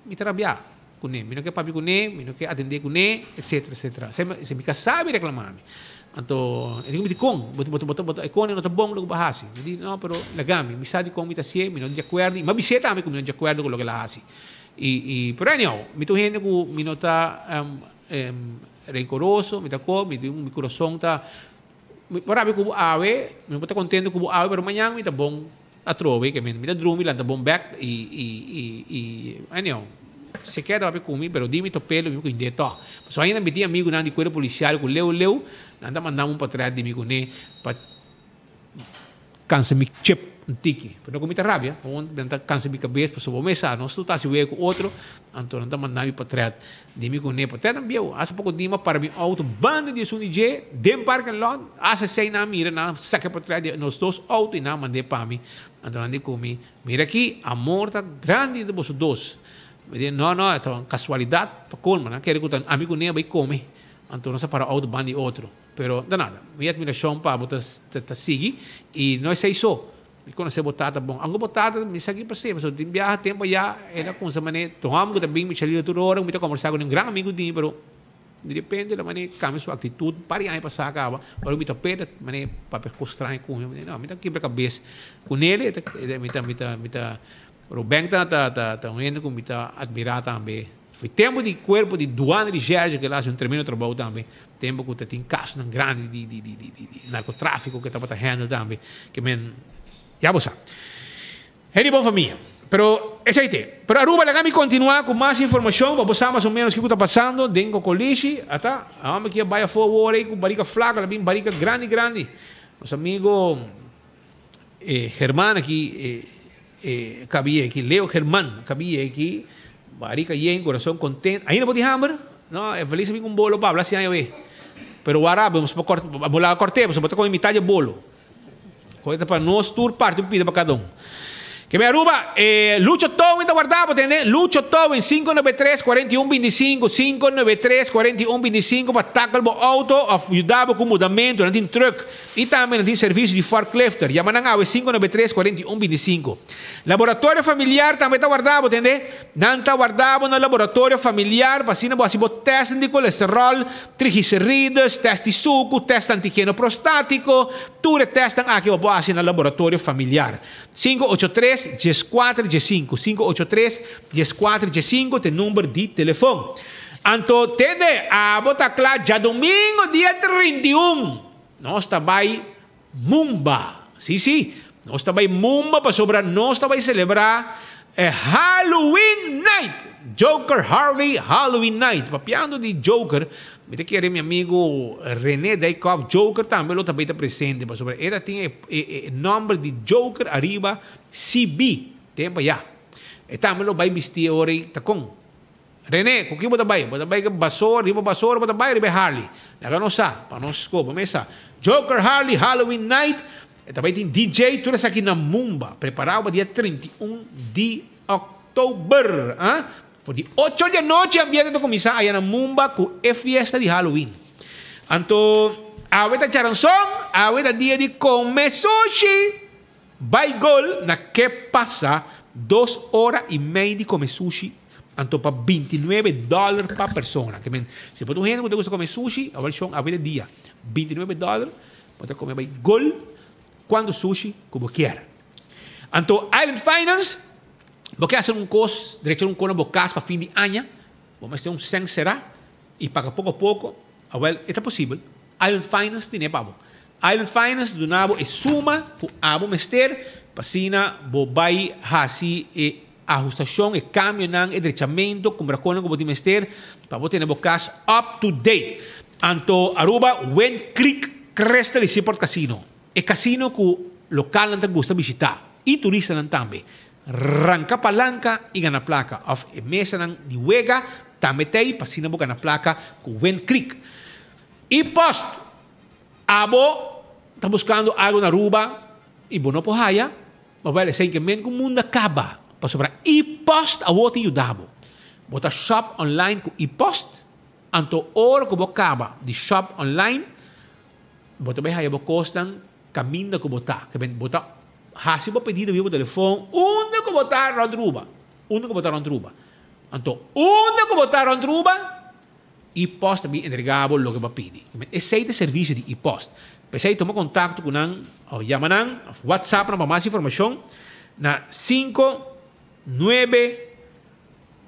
Mi ta rabiá kuné, mi no ke papia kuné, mi no ke atendé kuné, etsetera, etsetera. Se mi kasá mi reklamá mi. Anto e di ku mi, Dikon? Bo bo bo e kone no ta bon loke bo a hasi. Mi di, No, pero laga mi, mi sa dikon mi ta hasié, mi no di akuerdo, i mi a bis'é tambe ku mi no di akuerdo ku loke el a hasi. I i pero anyhow, mi ta un hende ku mi no ta. rencoroso, mi ta ko, mi tin mi kurason ta mi por rabia ku bo awe, mi por ta kontento ku bo awe, pero mañan mi ta bon atrobe, ke mi ta drumi lanta bon bek i i i i anyhow, se keda papia ku mi, pero di mi top'e lo mi ku hind'é tòg. Pasobra ainda mi tin amigunan di kuerpo polisial ku leu leu nan ta manda un potret di mi kuné pa Kansa mi chep un tiki. Pero no ku mi ta rabia, gewoon nan ta kansa mi kabes pasobra bo mes sa, nos tur ta hasi wega ku otro, anto nan ta manda mi potret di mi kuné. Potretnan bieu, hasta poko dia mi a para mi outo banda di esun di dje den parking lot, hasta esei nan a mira, nan a saka e potret di nos dos outo i nan a mand'é pa mi. Anto nan di ku mi, Mira aki, amor ta grandi entre boso dos. Mi di, No, no, e ta un kasualidat pa kolma. Nan kere ku ta ami kuné a bai kome, anto nos a para outo banda di otro. Pero ta nada. Mi admiracion pa bo ta ta sigui y no esey so. Mi conoce bo tata bon. Aunke bo tata mi sa ki pas'e pasobra tin biaha tempo aya el a cunsa mane ta un homber cu ta bin mi chalila tur ora cu mi ta combersa cu un gran amigo di mi pero di repente la mane cambia su actitud un par di aña pasa caba ora mi ta peta mane papia cos straño cu mi no mi ta kibra cabes cu nele mi ta mi ta mi ta Ruben ta ta ta un hende cu mi ta admira tambe. Foi tempo di cuerpo di duana di Sergio cu el a haci un tremendo trabou tambe. Tempo cu ta tin casonan grandi di di di di narcotrafico cu e tabata handle tambe. Ke men ya bo sa. Hende di bon famia. Pero esey te. Pero Aruba laga mi continua cu mas informacion pa bo sa mas o menos kico ta pasando den Cocolishi. Ata, a homber ki a bay afo awor ey cu barica flaco, el a bin barica grandi grandi. Nos amigo. E German aki e kabiye aki, Leo German kabiye aki, barika yen, corazon content. Ainda bo tin hamber? No, e feliz a bin cu un bolo pa habla si aña awe. Pero wara, bo por cort, bo laga corte, pasobra bo ta come mitad di e bolo. Koe ta pa nos tur parti un pida pa cada un. Ke mi Aruba, e Lucho Towin ta warda bo tende, Lucho Towin 593 41 25, 593 41 25 pa tackle bo auto of yuda bo ku mudamentu, nan tin truck i tambe nan tin servicio di forklifter, yama nan awe 593 41 25. Laboratorio Familiar tambe ta warda bo tende, nan ta warda bo na Laboratorio Familiar pa asina bo hasi bo testnan di kolesterol, triglicerides, test di suku, test antigeno prostatiko, tur e testnan aki bo por hasi na Laboratorio Familiar. Sinku ocho tres, dieskuater, diesinku. Sinku ocho tres, dieskuater, diesinku ta e number di telefon. Anto tende, abo ta kla djadumingo dia 31 nos ta bai Mumba. Si, si, nos ta bai Mumba pasobra nos ta bai selebrá e Halloween Night! Joker Harley Halloween Night. Papiando di Joker, mi ta kere mi amigo Rene Dijkhoff Joker tambe lo ta bay ta presente pasobra e ta tin e e nomber di Joker ariba CB tempo ya. E tambe lo bay bisti e ora ey ta con. Rene, cu ki bo ta bay? Bo ta bay cu basora, riba basora bo ta bay riba e Harley? Laga nos sa, pa nos scoba mesa. Joker Harley Halloween Night, e ta bay tin DJ tur esaki na Mumba. Prepara bo pa dia 31 di Oktober, ah. For di ocho di anochi ambiente ta kuminsá aya na Mumba ku e fiesta di Halloween. Anto awe ta charanson, awe ta dia di kome sushi! Bai gol na ke pasa dos ora i mei di kome sushi anto pa 29 dòler pa persona. Ke men, si bo ta un hende ku ta gusta kome sushi, awor shon awe ta dia 29 dòler bo ta kome bai gol kuantu sushi ku bo kier. Anto Island Finance. Bo ke hasi un kos, drecha un kos na bo kas pa fin di aña, bo mester un sèn será i paga poko a poko, awèl e ta posibel. Island Finance tene pa bo. Island Finance ta duna bo e suma ku abo mester pa asina bo bai hasi e ahustashon, e kambionan, e drechamentu, kumpra kosnan ku bo tin mester pa bo tene bo kas up to date. Anto Aruba Wind Creek Crystal i Seaport Casino. E casino cu localnan ta gusta bishita y turistanan tambe. Ranca palanca y gana placa of e mesanan di wega tambe ta ey pa asina bo gana placa cu Wind Creek. Y post! Abo ta buscando algo na Aruba y bo no por haya? Mabel esey ke men ku mundo a kaba pasobra e-post awor ta yuda bo. Bo ta shop online ku e-post anto ora ku bo kaba di shop online Bo ta bai haya bo kosnan kaminda ku bo ta. Ke men bo ta hasi bo pedido via bo telefon unda ku bo ta rònt Aruba. Unda ku bo ta rònt Aruba. Anto unda ku bo ta rònt Aruba, E-post ta bin entregá bo loke bo a pidi. Ke men esei ta e servisio di E-post. P'esei tuma kontakto ku nan òf yama nan òf whatsapp nan pa mas informashon na sinku nuebe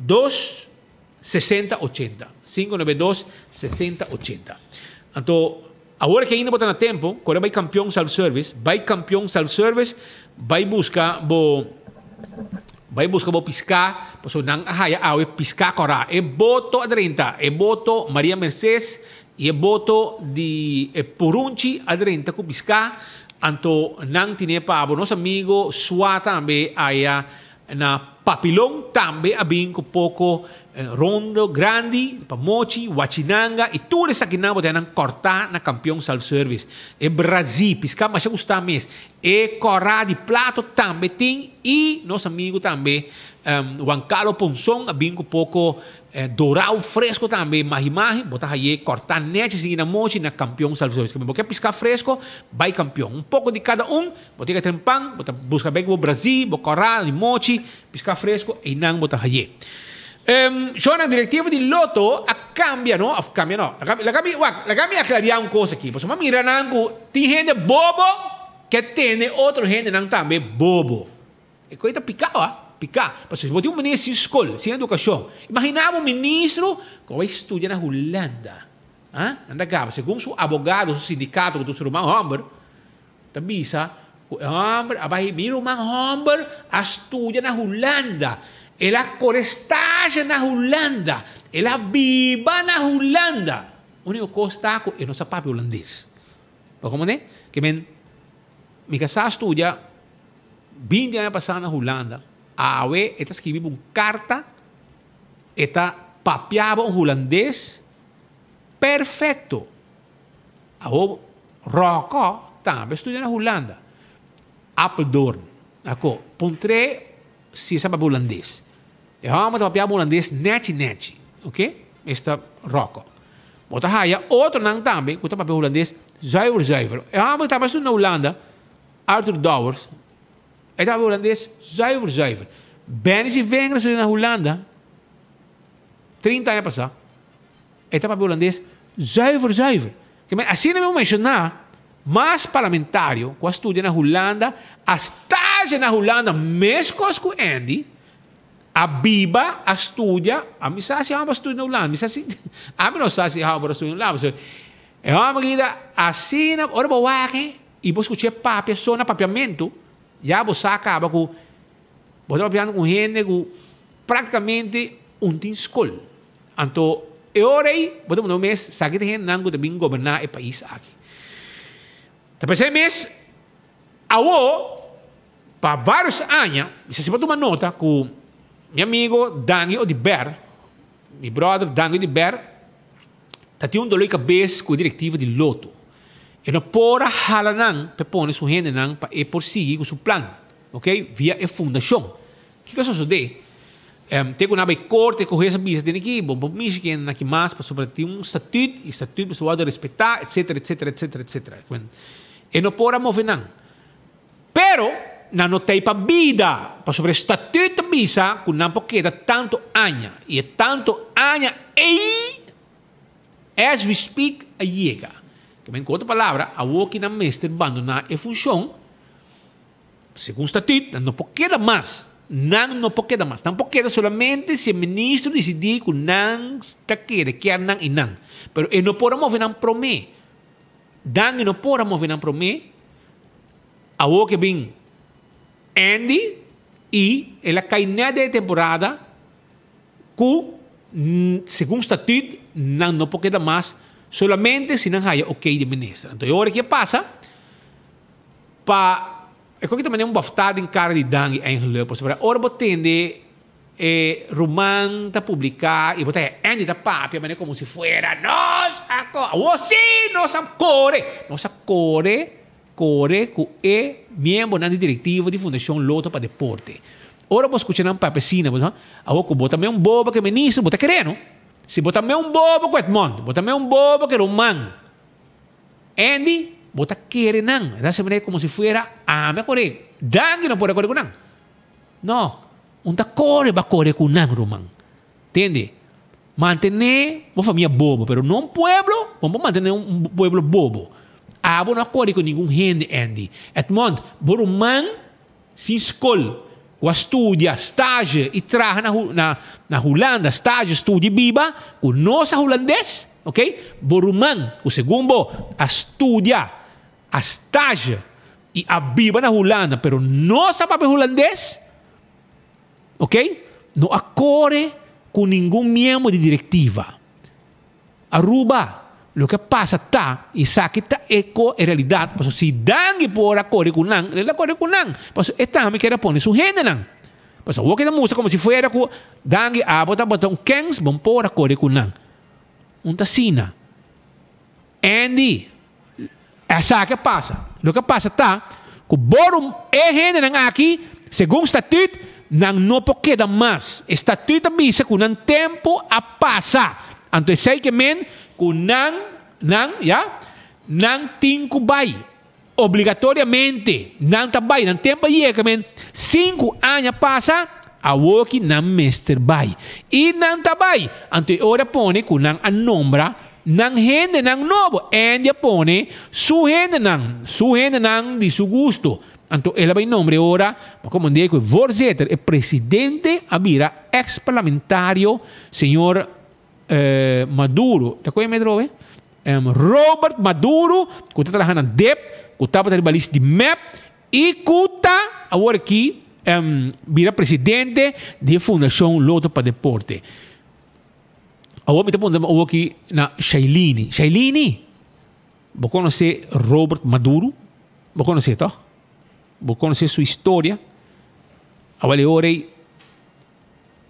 dos. 60 80. 592 60 80. Anto, awor ku ainda bo ta na tempu, kore bai Kampion Self Service, bai Kampion Self Service, bai buska bo bai buska bo piská, pasobra nan a haya awe piská kòrá. E boto a drenta, e boto Maria Merces i e boto di e Purunchi a drenta ku piská, anto nan tine pa bo. Nos amigo Sua tambe aya Na Papilon tambe a bin ku poko rondo grandi pa mochi, wachinanga i tur esakinan bo ta nan kòrtá na Kampion Self Service. E brazí, piská masha gustá mes. E kòrá di plato tambe tin i nos amigu tambe Juan Carlo Ponson a bin ku poko Dorao fresco tambe mahi mahi bo ta haye corta nechi sigui na mochi na Campeon Self Service. Bo ke pisca fresco bay Campeon. Un poco di cada un, bo tin ke tren pan, bo ta busca bek bo brazi, bo cora di mochi, pisca fresco eynan bo ta haye. Shona directiva di Lotto a cambia no, of cambia no, laga mi wak, laga mi aclaria un cos aki pasobra mi mira nan cu tin hende bobo ke tene otro hendenan tambe bobo. E koe ta piká wa, piká. Pasobra si bo tin un minister sin skol, sin edukashon, imaginá bo un ministro ku a bai studia na Hulanda, ah, nan ta gaba, segun su abogado, su sindikato ku ta su ruman hòmber, ta bisa ku e hòmber a bai, mi ruman hòmber a studia na Hulanda, el a kore stage na Hulanda, el a biba na Hulanda. Úniko kos ta ku e no sa papia hulandes. Bo komprendé? Ke men, mi kasá a studia. 20 aña pasá na Hulanda, awe e ta skibi bo un karta, e ta papia bo un hulandes perfekto. Awo Ròkò tambe studia na Hulanda, Apeldoorn. Ako, puntr'é si e sa papia hulandes. E hòmber ta papia bo hulandes nèchi nèchi, oke? Esta Ròkò. Bo ta haya otronan tambe ku ta papia hulandes zuiver zuiver. E hòmber tambe a studia na Hulanda. Arthur Dowers, e tabata hulandes zuiver zuiver. Benny Sivenger a studia na Hulanda 30 aña pasá. E tabata hulandes zuiver zuiver. Ke men asina mi a menshoná mas parlamentario ku a studia na Hulanda, a stage na Hulanda meskos ku Andy, a biba, a studia, ami sa si hòmber a studia na Hulanda, mi sa si, ami no sa si hòmber a studia na Hulanda, e hòmber kita asina, ora bo wak e, I bo skuch'é papia so na papiamentu, ya bo sa kaba ku bo ta papiando ku un hende ku praktikamente un tin skol. Anto e ora ei bo ta puntra bo mes, sa ki ta hendenan ku ta bin goberná e pais aki? Ta p'esei mes awo pa vários aña, mi sa si bo a tuma nota ku mi amigo Dangui Odiber, mi bròder Dangui Odiber, Ta tin un dolor di kabes ku e direktiva di Lotto. E no por a hala nan pa e pone su hendenan pa e por sigui ku su plan, ok, via e fundashon. Kiko a sosodé? Te ku nan a bai korte ku hues a bisa tene ki bo por mishi ku hendenan aki mas pasobra tin un statut i statut mester wòrdu respetá etsetera etsetera etsetera etsetera. E no por a move nan. Pero nan no ta ei pa bida, pasobra e statut ta bisa ku nan por keda tantu aña, i e tantu aña ei, as we speak, a yega. Ke men ku otro palabra, awor ki nan mester bandoná e funshon, segun statut, nan no por keda mas. Nan no por keda mas. Nan por keda solamente si e ministro disidí ku nan ta keda, kier nan i nan. Pero e no por a move nan promé. Dan e no por a move nan promé. Awor ke bin Andy i el a kai nèt den e temporada ku segun statut nan no por keda mas solamente si nan haya okey di minister. Anto e ora ke pasa pa e koki ta manera un bòftá den kara di Dangui eigenlik pasobra ora bo tende E ruman ta publica y bo ta haya Andy ta papia manera como si fuera nos a co awor si nos a core nos a core core cu e miembronan di directiva di Fundacion Lotto pa Deporte ora bo scucha nan papia asina bo ta awor cu bo ta meun bobo cu e ministro bo ta kere no si bo ta meun bobo cu Edmond bo ta meun bobo cu e ruman Andy bo ta kere nan ta haci manera como si fuera ami a core Dangui no por a core cu nan. No, un ta kore ba kore ku nan ruman. Tende? Mantené bo famia bobo, pero no un pueblo, bo no por mantené un pueblo bobo. Abo no a kore ku ningun hende, Andy. Edmond, bo ruman sin skol. Ku a studia, stage i traha na na na Hulanda, stage, studia i biba, ku no sa hulandes, ok, bo ruman ku segun bo a studia, a stage i a biba na Hulanda pero no sa papia hulandes, ok, no a kore ku ningun miembro di direktiva. Aruba, loke a pasa ta, y esaki ta e co e realidad, pasobra si Dangui por a core cu nan, el a core cu nan, pasobra e tambe kier a pone su hendenan. Pasobra awor ke ta mustra como si fuera cu Dangui abo tabata un kens, bon por a core cu nan. Un ta asina. Andy, esaki a pasa. Loke a pasa ta cu bo e hendenan aki, segun statuut, nan no por keda mas. E statuut ta bisa cu nan tempo a pasa. Anto esey ke men cu nan, nan, ya, nan tin cu bay. Obligatoriamente nan ta bay. Nan tempo a yega men sinku aña pasa, awoki nan mester bay. Y nan ta bay. Anto e ora pone cu nan a nombra nan hendenan nobo. Andy a pone su hendenan, su hendenan di su gusto. Anto el a bay nombra e ora pa comand'é cu e voorzitter, e presidente a bira ex parlamentario señor Maduro, ta koe metro awe? Robert Maduro, ku ta traha na dep, ku tabata riba lista di mep i ku ta awor aki bira presidente di e Fundashon Loto pa Deporte. Awor mi ta puntra awor aki na Shailini. Shailini, bo konosé Robert Maduro? Bo konosé tòg? Bo konosé su historia? Awor e ora ei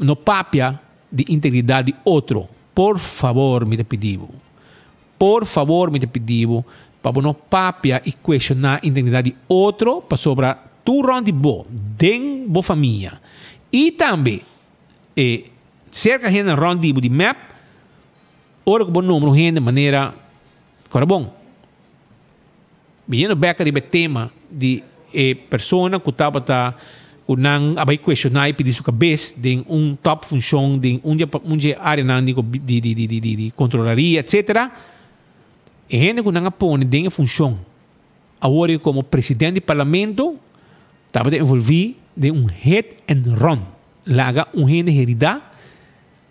No papia di integridad di otro. Por favor mi ta pidi bo. Por favor mi ta pidi bo pa bo no papia y cuestiona integridad di otro pasobra tur rond di bo, den bo famia y tambe e cerca hende rond di bo di mep, ora cu bo nombra un hende manera Cora bon. Biniendo bek riba e tema di e persona ku tabata ku nan a bai kuestioná i pidi su kabes den un top funshon den un di un di e áreanan di di di di di di kontrolaria etcetera, e hende ku nan a pone den e funshon awor e komo presidente di parlamento tabata envolví den un hit and run, laga un hende heridá,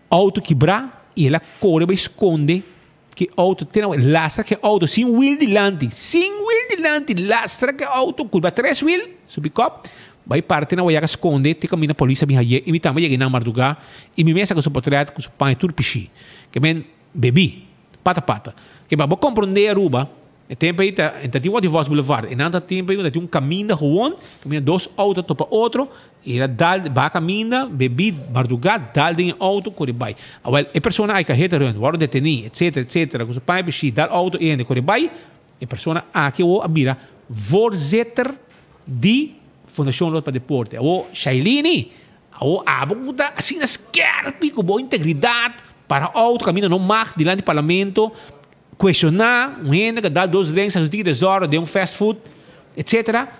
outo kibrá i el a kore bai skonde. Ki auto te na lastra ki auto sin wiel dilanti, sin wiel dilanti, lastra ki auto cu ba tres wiel, su pick-up, bai parti na Wayaca sconde te caminda polis a bin haye y mi tambe yega nan marduga y mi mes saca su potret cu su paña tur pishi. Ke men bebi, pata pata. Ke pa bo comprende Aruba, E tempo ei ta ta tin Watty Vos Boulevard. E nan ta tempo ei ta tin un caminda gewoon, caminda dos auto ta topa otro, y el a dal baha caminda, bebi, marduga, dal den e auto, core bai. Awel, e persona ai caheta rond, worde deteni, etcetera, etcetera, cu su paña bishi, dal auto e hende core bai. E persona aki awor a bira voorzitter di Fundacion Lotto pa Deporte. Awor, Shailene, awor abo cu ta asina skerpi cu bo integridad, para auto caminda no mag dilanti parlamento, Cuestioná un hende cu a dal dos drinks a su tiki desorden den un fast food, etcetera.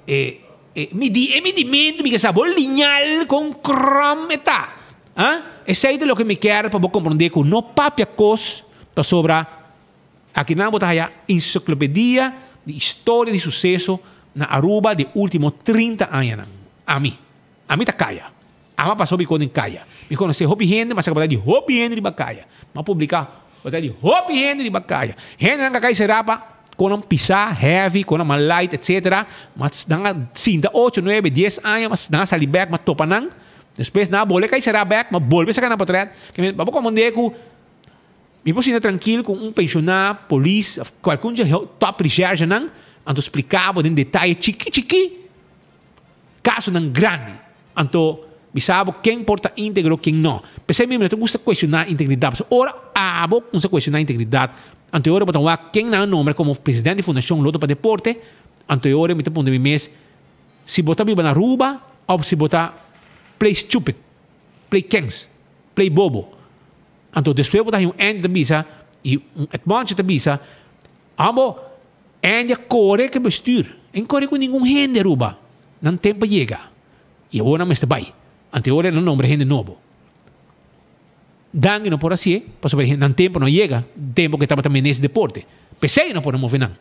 E e midi e midimento mi ke sa bo liñal con krom e ta. Ah, esey ta loke mi kier pa bo comprende cu no papia cos pasobra akinan bo ta haya encyclopedia di historia di suceso na Aruba di ultimo 30 añanan. Ami, ami ta caya. Ama pasa hopi kon den kaya. Mi konosé hopi hende, ma sa ku bo ta di hopi hende riba kaya. Mi a publiká, bo ta di hopi hende riba kaya. Hendenan ka kai será pa kon nan pisá, heavy, kon nan mas light, etsetera. Ma nan a sinta ocho, nuebe, dies aña, ma nan a sali bèk, mi a topa nan. Despues nan a bolbe kai será bèk, mi a bolbe saka nan potrèt. Ke mi, bo komprendé ku mi por sinta trankil ku un penshoná, polis, òf kualke un dje tòp reshèrshenan, anto spliká bo den detaye chikí chikí. Kasonan grandi. Anto, bisa bo ken por ta íntegro, ken no. P'esei mi no ta gusta kuestioná integridat. Pasobra ora abo kumsa kuestioná integridat, anto e ora bo ta wak ken nan a nombra komo presidente di Fundashon Loto pa Deporte, anto e ora mi ta puntra mi mes si bo ta biba na Aruba òf si bo ta play stupid, play kens, play bobo. Anto despues bo ta haña un Andy ta bisa i un Edmondje ta bisa, Abo, Andy a kore ku e bestuur. E no kore ku ningun hende Aruba. Nan tempu a yega. I awor nan mester bai. Anto e ora nan nombra hende nobo. Dangui no por hasié, pasobra nan tempu no a yega, tempu ku e tabata minister di deporte. P'esei no por a move nan.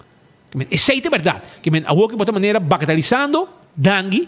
Esei ta e bèrdat. Awor ku bo ta manera bagatalisando Dangui.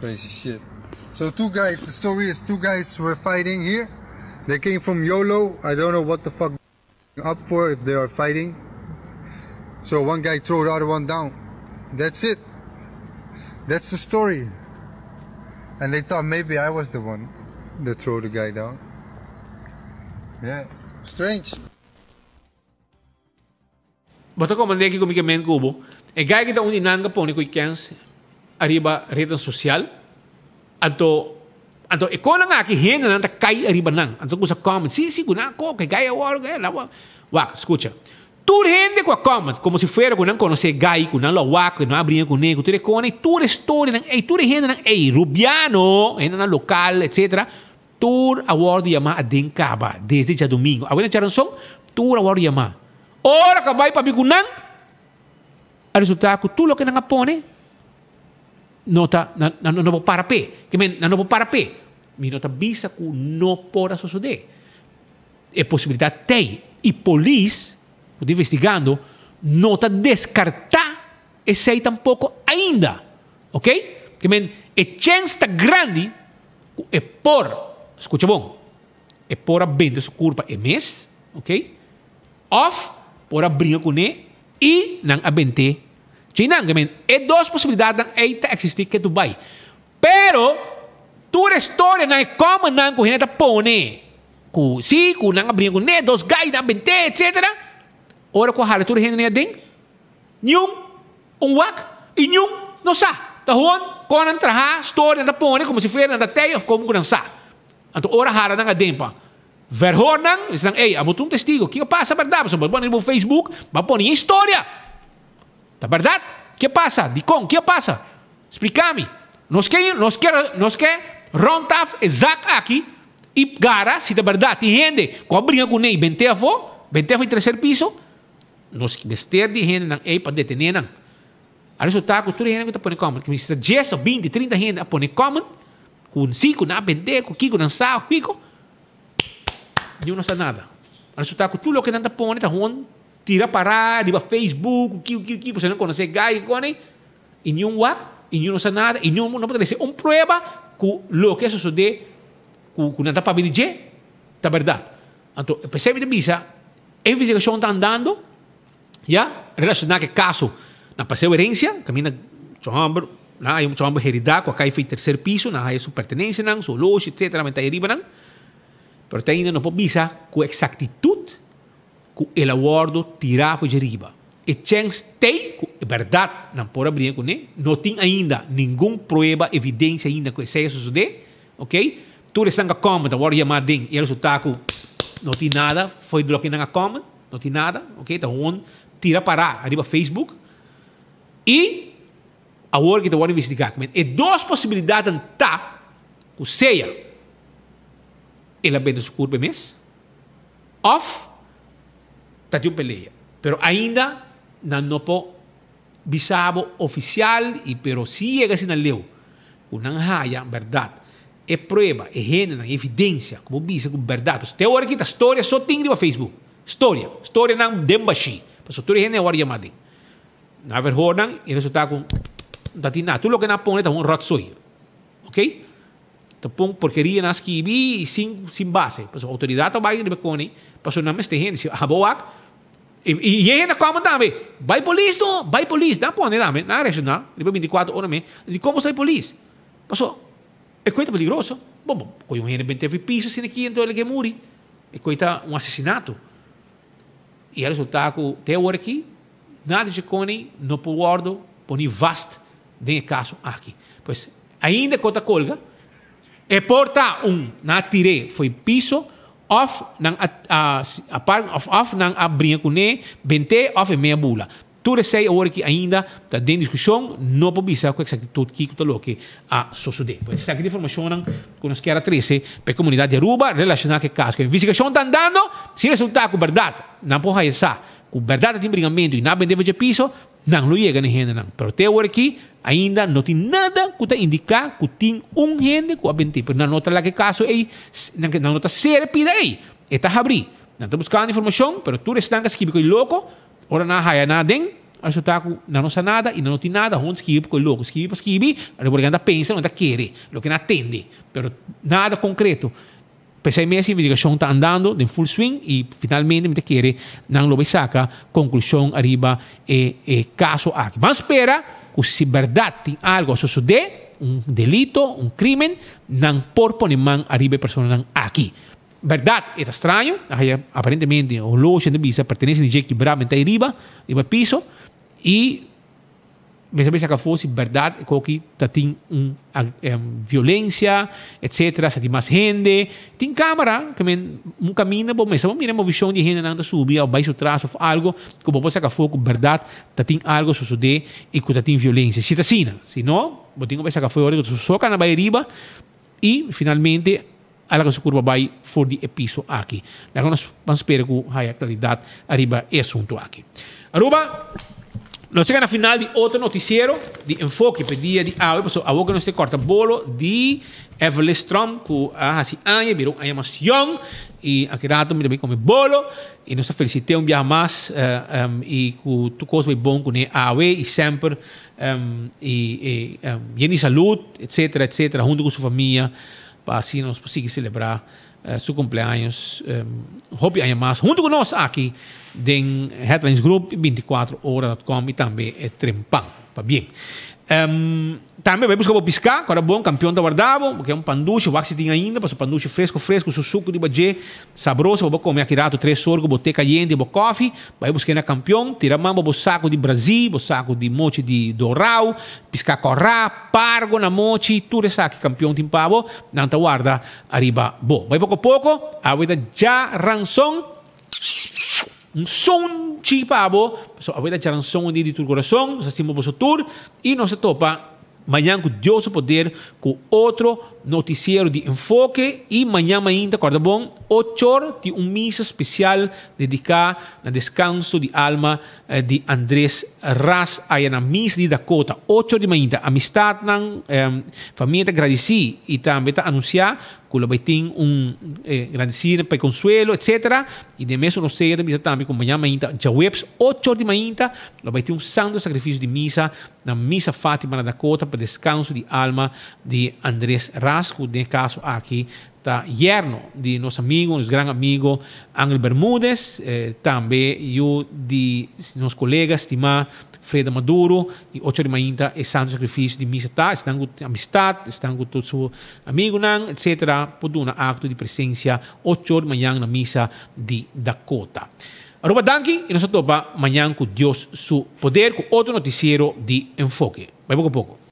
Crazy shit. So two guys, the story is two guys were fighting here. They came from YOLO. I don't know what the fuck up for if they are fighting. So one guy throw the other one down. That's it. That's the story. And they thought maybe I was the one that throw the guy down. Yeah, strange. Bo ta komand'é kiko mi ke men ku bo. E gai ki ta un di nan ka pone ku e kens ariba retnan sosial. Anto, anto e konan aki hendenan ta kai ariba nan. Anto kusa comment, si, si, ku nan a koka e gai awor, e la wa. Wak, skucha. Tur hende ku a comment, komo si fuera ku nan konosé e gai, ku nan lo a wak, ku nan a bringa kuné, ku tur e konan, i tur e storianan ei, tur e hendenan ei, rubiano, hendenan lokal, etsetera, Tur a wòrdu yamá aden kaba desde djadumingu. Awe na djaranson, tur a wòrdu yamá. Ora ku a bai papia ku nan, a resultá ku tur loke nan a pone no ta, nan no por para p'e. Ke men, nan no por para p'e. Mi no ta bisa ku no por a sosodé. E posibilidat t'ei. I polis ku ta investigando no ta deskartá esei tampoko ainda. Oke? Ke men, e chèns ta grandi Ku e por, skucha bon, e por a bende su kurpa e mes, ok, òf por a bringa kuné i nan a bent'é djeinan. Ke men, e dos posibilidatnan ei ta eksistí ketu bai. Pero, tur e storianan, e kòmennan ku hende ta pone ku si, ku nan a bringa kuné, dos gai nan a bent'é, etsetera, ora ku a hala tur e hendenan aden, niun Un wak y niun no sa. Ta hoon con nan traha storia nan ta pone como si fuera nan ta tey of como cu nan sa. Anto ora hara nan aden pa verhoor nan, bisa nan ey abo ta un testigo, kico pasa berdad? Pasobra bo pone riba Facebook, bo a pone e historia. Ta berdad? Ke pasa? Dicon? Ke pasa? Splica mi. Nos ke nos ke nos ke rond af e zak aki y gara si ta berdad tin hende cu a bringa cune y bente afo, bente afo di tercer piso. Nos mester di e hendenan ei pa detené nan. A resultá ku tur e hende ku ta pone comment, ku mester ta dies òf binti, trinta hende a pone comment, ku si, ku nan a bendé, ku kiko nan sa òf kiko, niun no sa nada. A resultá ku tur loke nan ta pone ta hon tira pará riba Facebook, ku kiko, kiko, kiko, pasobra nan konosé e gai ku kone, i niun wak, i niun no sa nada, i niun no por trese un prueba ku loke a sosodé ku nan ta papia di dje ta bèrdat. Anto, p'esei mi ta bisa, E investigashon ta andando ya relashoná ku e kaso na Paseo Herencia, kaminda mucha hòmber, nan haya mucha hòmber heridá ku a kai for di terser piso, nan haya su pertenensianan, su oloshi etsetera meta ei riba nan. Pero te ainda no por bisa ku eksaktitut ku el a wòrdu tirá for dje riba. E chèns t'ei ku e bèrdat nan por a bringa kuné, no tin ainda ningun prueba, evidensia ainda ku esei a sosodé. Ok, tur esnan ka comment a wòrdu yamá den i a resultá ku no tin nada fo'i di loke nan a comment, no tin nada, ok, ta gewoon tira pará ariba Facebook i awor ki ta wòrdu investigá. E dos posibilidatnan ta ku sea el a bende su kurpa e mes òf ta tin un pelea, pero ainda nan no por Bisa bo ofisial i pero si yega asina leu ku nan haya bèrdat e prueba, e hendenan, e evidensia ku bo bisa ku bèrdat. Pasobra te ora ki ta storia so tin riba Facebook. Storia. Storianan den bashí. Pasobra tur e hende a wòrdu yamá den. Nan a verhoor nan i resultá ku no ta tin nada. Tur loke nan a pone ta un ròtsoy. Oke. Ta pon porkeria nan a skibi i sin sin base. Pasobra outoridat ta bai riba e koni pasobra nan mester hende. Si abo wak I e hende a kòmen tambe, Bai polis no, bai polis. Nan a pone tambe, nan a reakshoná riba bintikuater ora me, di kon bo sa bai polis? Paso, e koi ta peligroso. Bo bo kohe un hende bent'é fi piso asina aki anto el a ke muri. E koi ta un asesinato. I a resultá ku te awor aki nada dje koni no por wòrdu poni vast den e kaso aki. Pues, ainda e kos ta kolga. E por ta un nan a tir'é fo'i piso òf nan a a of òf nan a bringa kuné, bent'é òf e mea bula. Tur esei awor aki ainda ta den diskushon, no por bisa ku eksaktitut kiko ta loke a sosodé. Pues esaki ta informashonnan ku nos kier a trese pa e komunidat di Aruba relashoná ku e kaso. Ku e investigashon ta andando, si resultá ku bèrdat nan por haya sa ku bèrdat ta tin bringamentu i nan a bend'é for dje piso, Nan lo yega na e hendenan, pero te awor aki ainda no tin nada ku ta indiká ku tin un hende ku a bent'é. Pero nan no ta laga e kaso ei, nan no ta sera e pida ei, e ta habrí. Nan ta buskando informashon, pero tur esnan ku a skibi ku e loko, ora nan a haya nan aden, A resultá ku nan no sa nada i nan no tin nada. Hon skibi pa koe loko. Skibi pa skibi, ora bo ta pensa, nan ta kere loke nan a tende. Pero nada konkreto. P'esei mes investigashon ta andando den full swing i finalmente mi ta kere nan lo bai saka konklushon ariba e e kaso aki. Ban spera ku si bèrdat tin algu a sosodé, un delito, un krimen, nan por pone man ariba e personanan aki. Bèrdat e ta straño, a haya aparentemente holoshi nan ta bisa pertenese di dje kibrá bentá riba, riba piso i Mester bisa kafó si bèrdat e koki ta tin un violensia etcetera sa tin mas hende. Tin kamera ke men un kaminda bo mester bo mira e movishon di e hendenan ta subi òf bai su tras òf algo ku bo por sa kafó ku bèrdat ta tin algo sosodé i ku ta tin violensia. Si ta asina, si no bo tin ku bai sa kafó e ora ku ta su soka nan bai riba i finalmente a laga su kurpa bai for di e piso aki. Laga nos ban spera ku haya klaridat ariba e asuntu aki. Aruba, Nos yega na final di otro noticiero di Enfoke p'e dia di awe, pasobra awor ku nos ta kòrta bolo di Everlis Tromp ku a hasi aña, bira un aña mas yòn i aki rato mi ta bin kome bolo i nos ta felisit'é un biaha mas i ku tur kos bai bon kuné awe i semper i yen di salud etcetera etcetera huntu ku su famia. Pa asina nos por sigui selebrá su kumpleaños hopi aña mas huntu ku nos aki den Headlines Group i bintikuatro ora dot com i tambe e Trempan. Pabien. Tambe bai buska bo piská, kòrda bon, kampion ta warda bo, bo ke un pandushi, wak si tin ainda, pasobra pandushi fresku fresku su suku riba dje, sabroso, bo por kome aki ratu tres or ku bo te kayente i bo kòfi, bai busk'é na kampion, tira man bo bo saku di brazí, bo saku di mochi di dorau, piská kòrá. Pargo na mochi, tur esaki kampion tin pa bo, nan ta warda ariba bo. Bai poko poko, awe ta djaranson, un sunchi pa bo, pasobra awe ta djaranson un dia di tur kurason, nos ta stima boso tur i nos ta topa mañan ku Dios su poder ku otro notisiero di Enfoke i mañan mainta kòrda bon, ochor tin un misa spesial dediká na deskanso di alma di Andres Ras aya na Misa di Dakota, ocho di mainta. Amistadnan, famia ta gradisí i tambe ta anunsiá ku lo bai tin un grandisí pa e konsuelo, etcetera. I den mesun rosea ta bisa tambe ku mañan mainta, djaweps, ocho di mainta, lo bai tin un santo sakrifisio di misa na Misa Fátima na Dakota pa deskanso di alma di Andres Ras, ku den e kaso aki Ta yerno di nos amigo, nos gran amigo Angel Bermudez, tambe yu di nos colega stima Freda Maduro, y ocho di mainta e Santo Sacrificio di Misa ta, esnan cu amistad, esnan cu tur su amigonan, etc. Por duna acto di presencia ocho di mañan na Misa di Dakota. Aruba danki y nos ta topa mañan cu Dios su poder cu otro noticiero di Enfoke. Bai poco poco.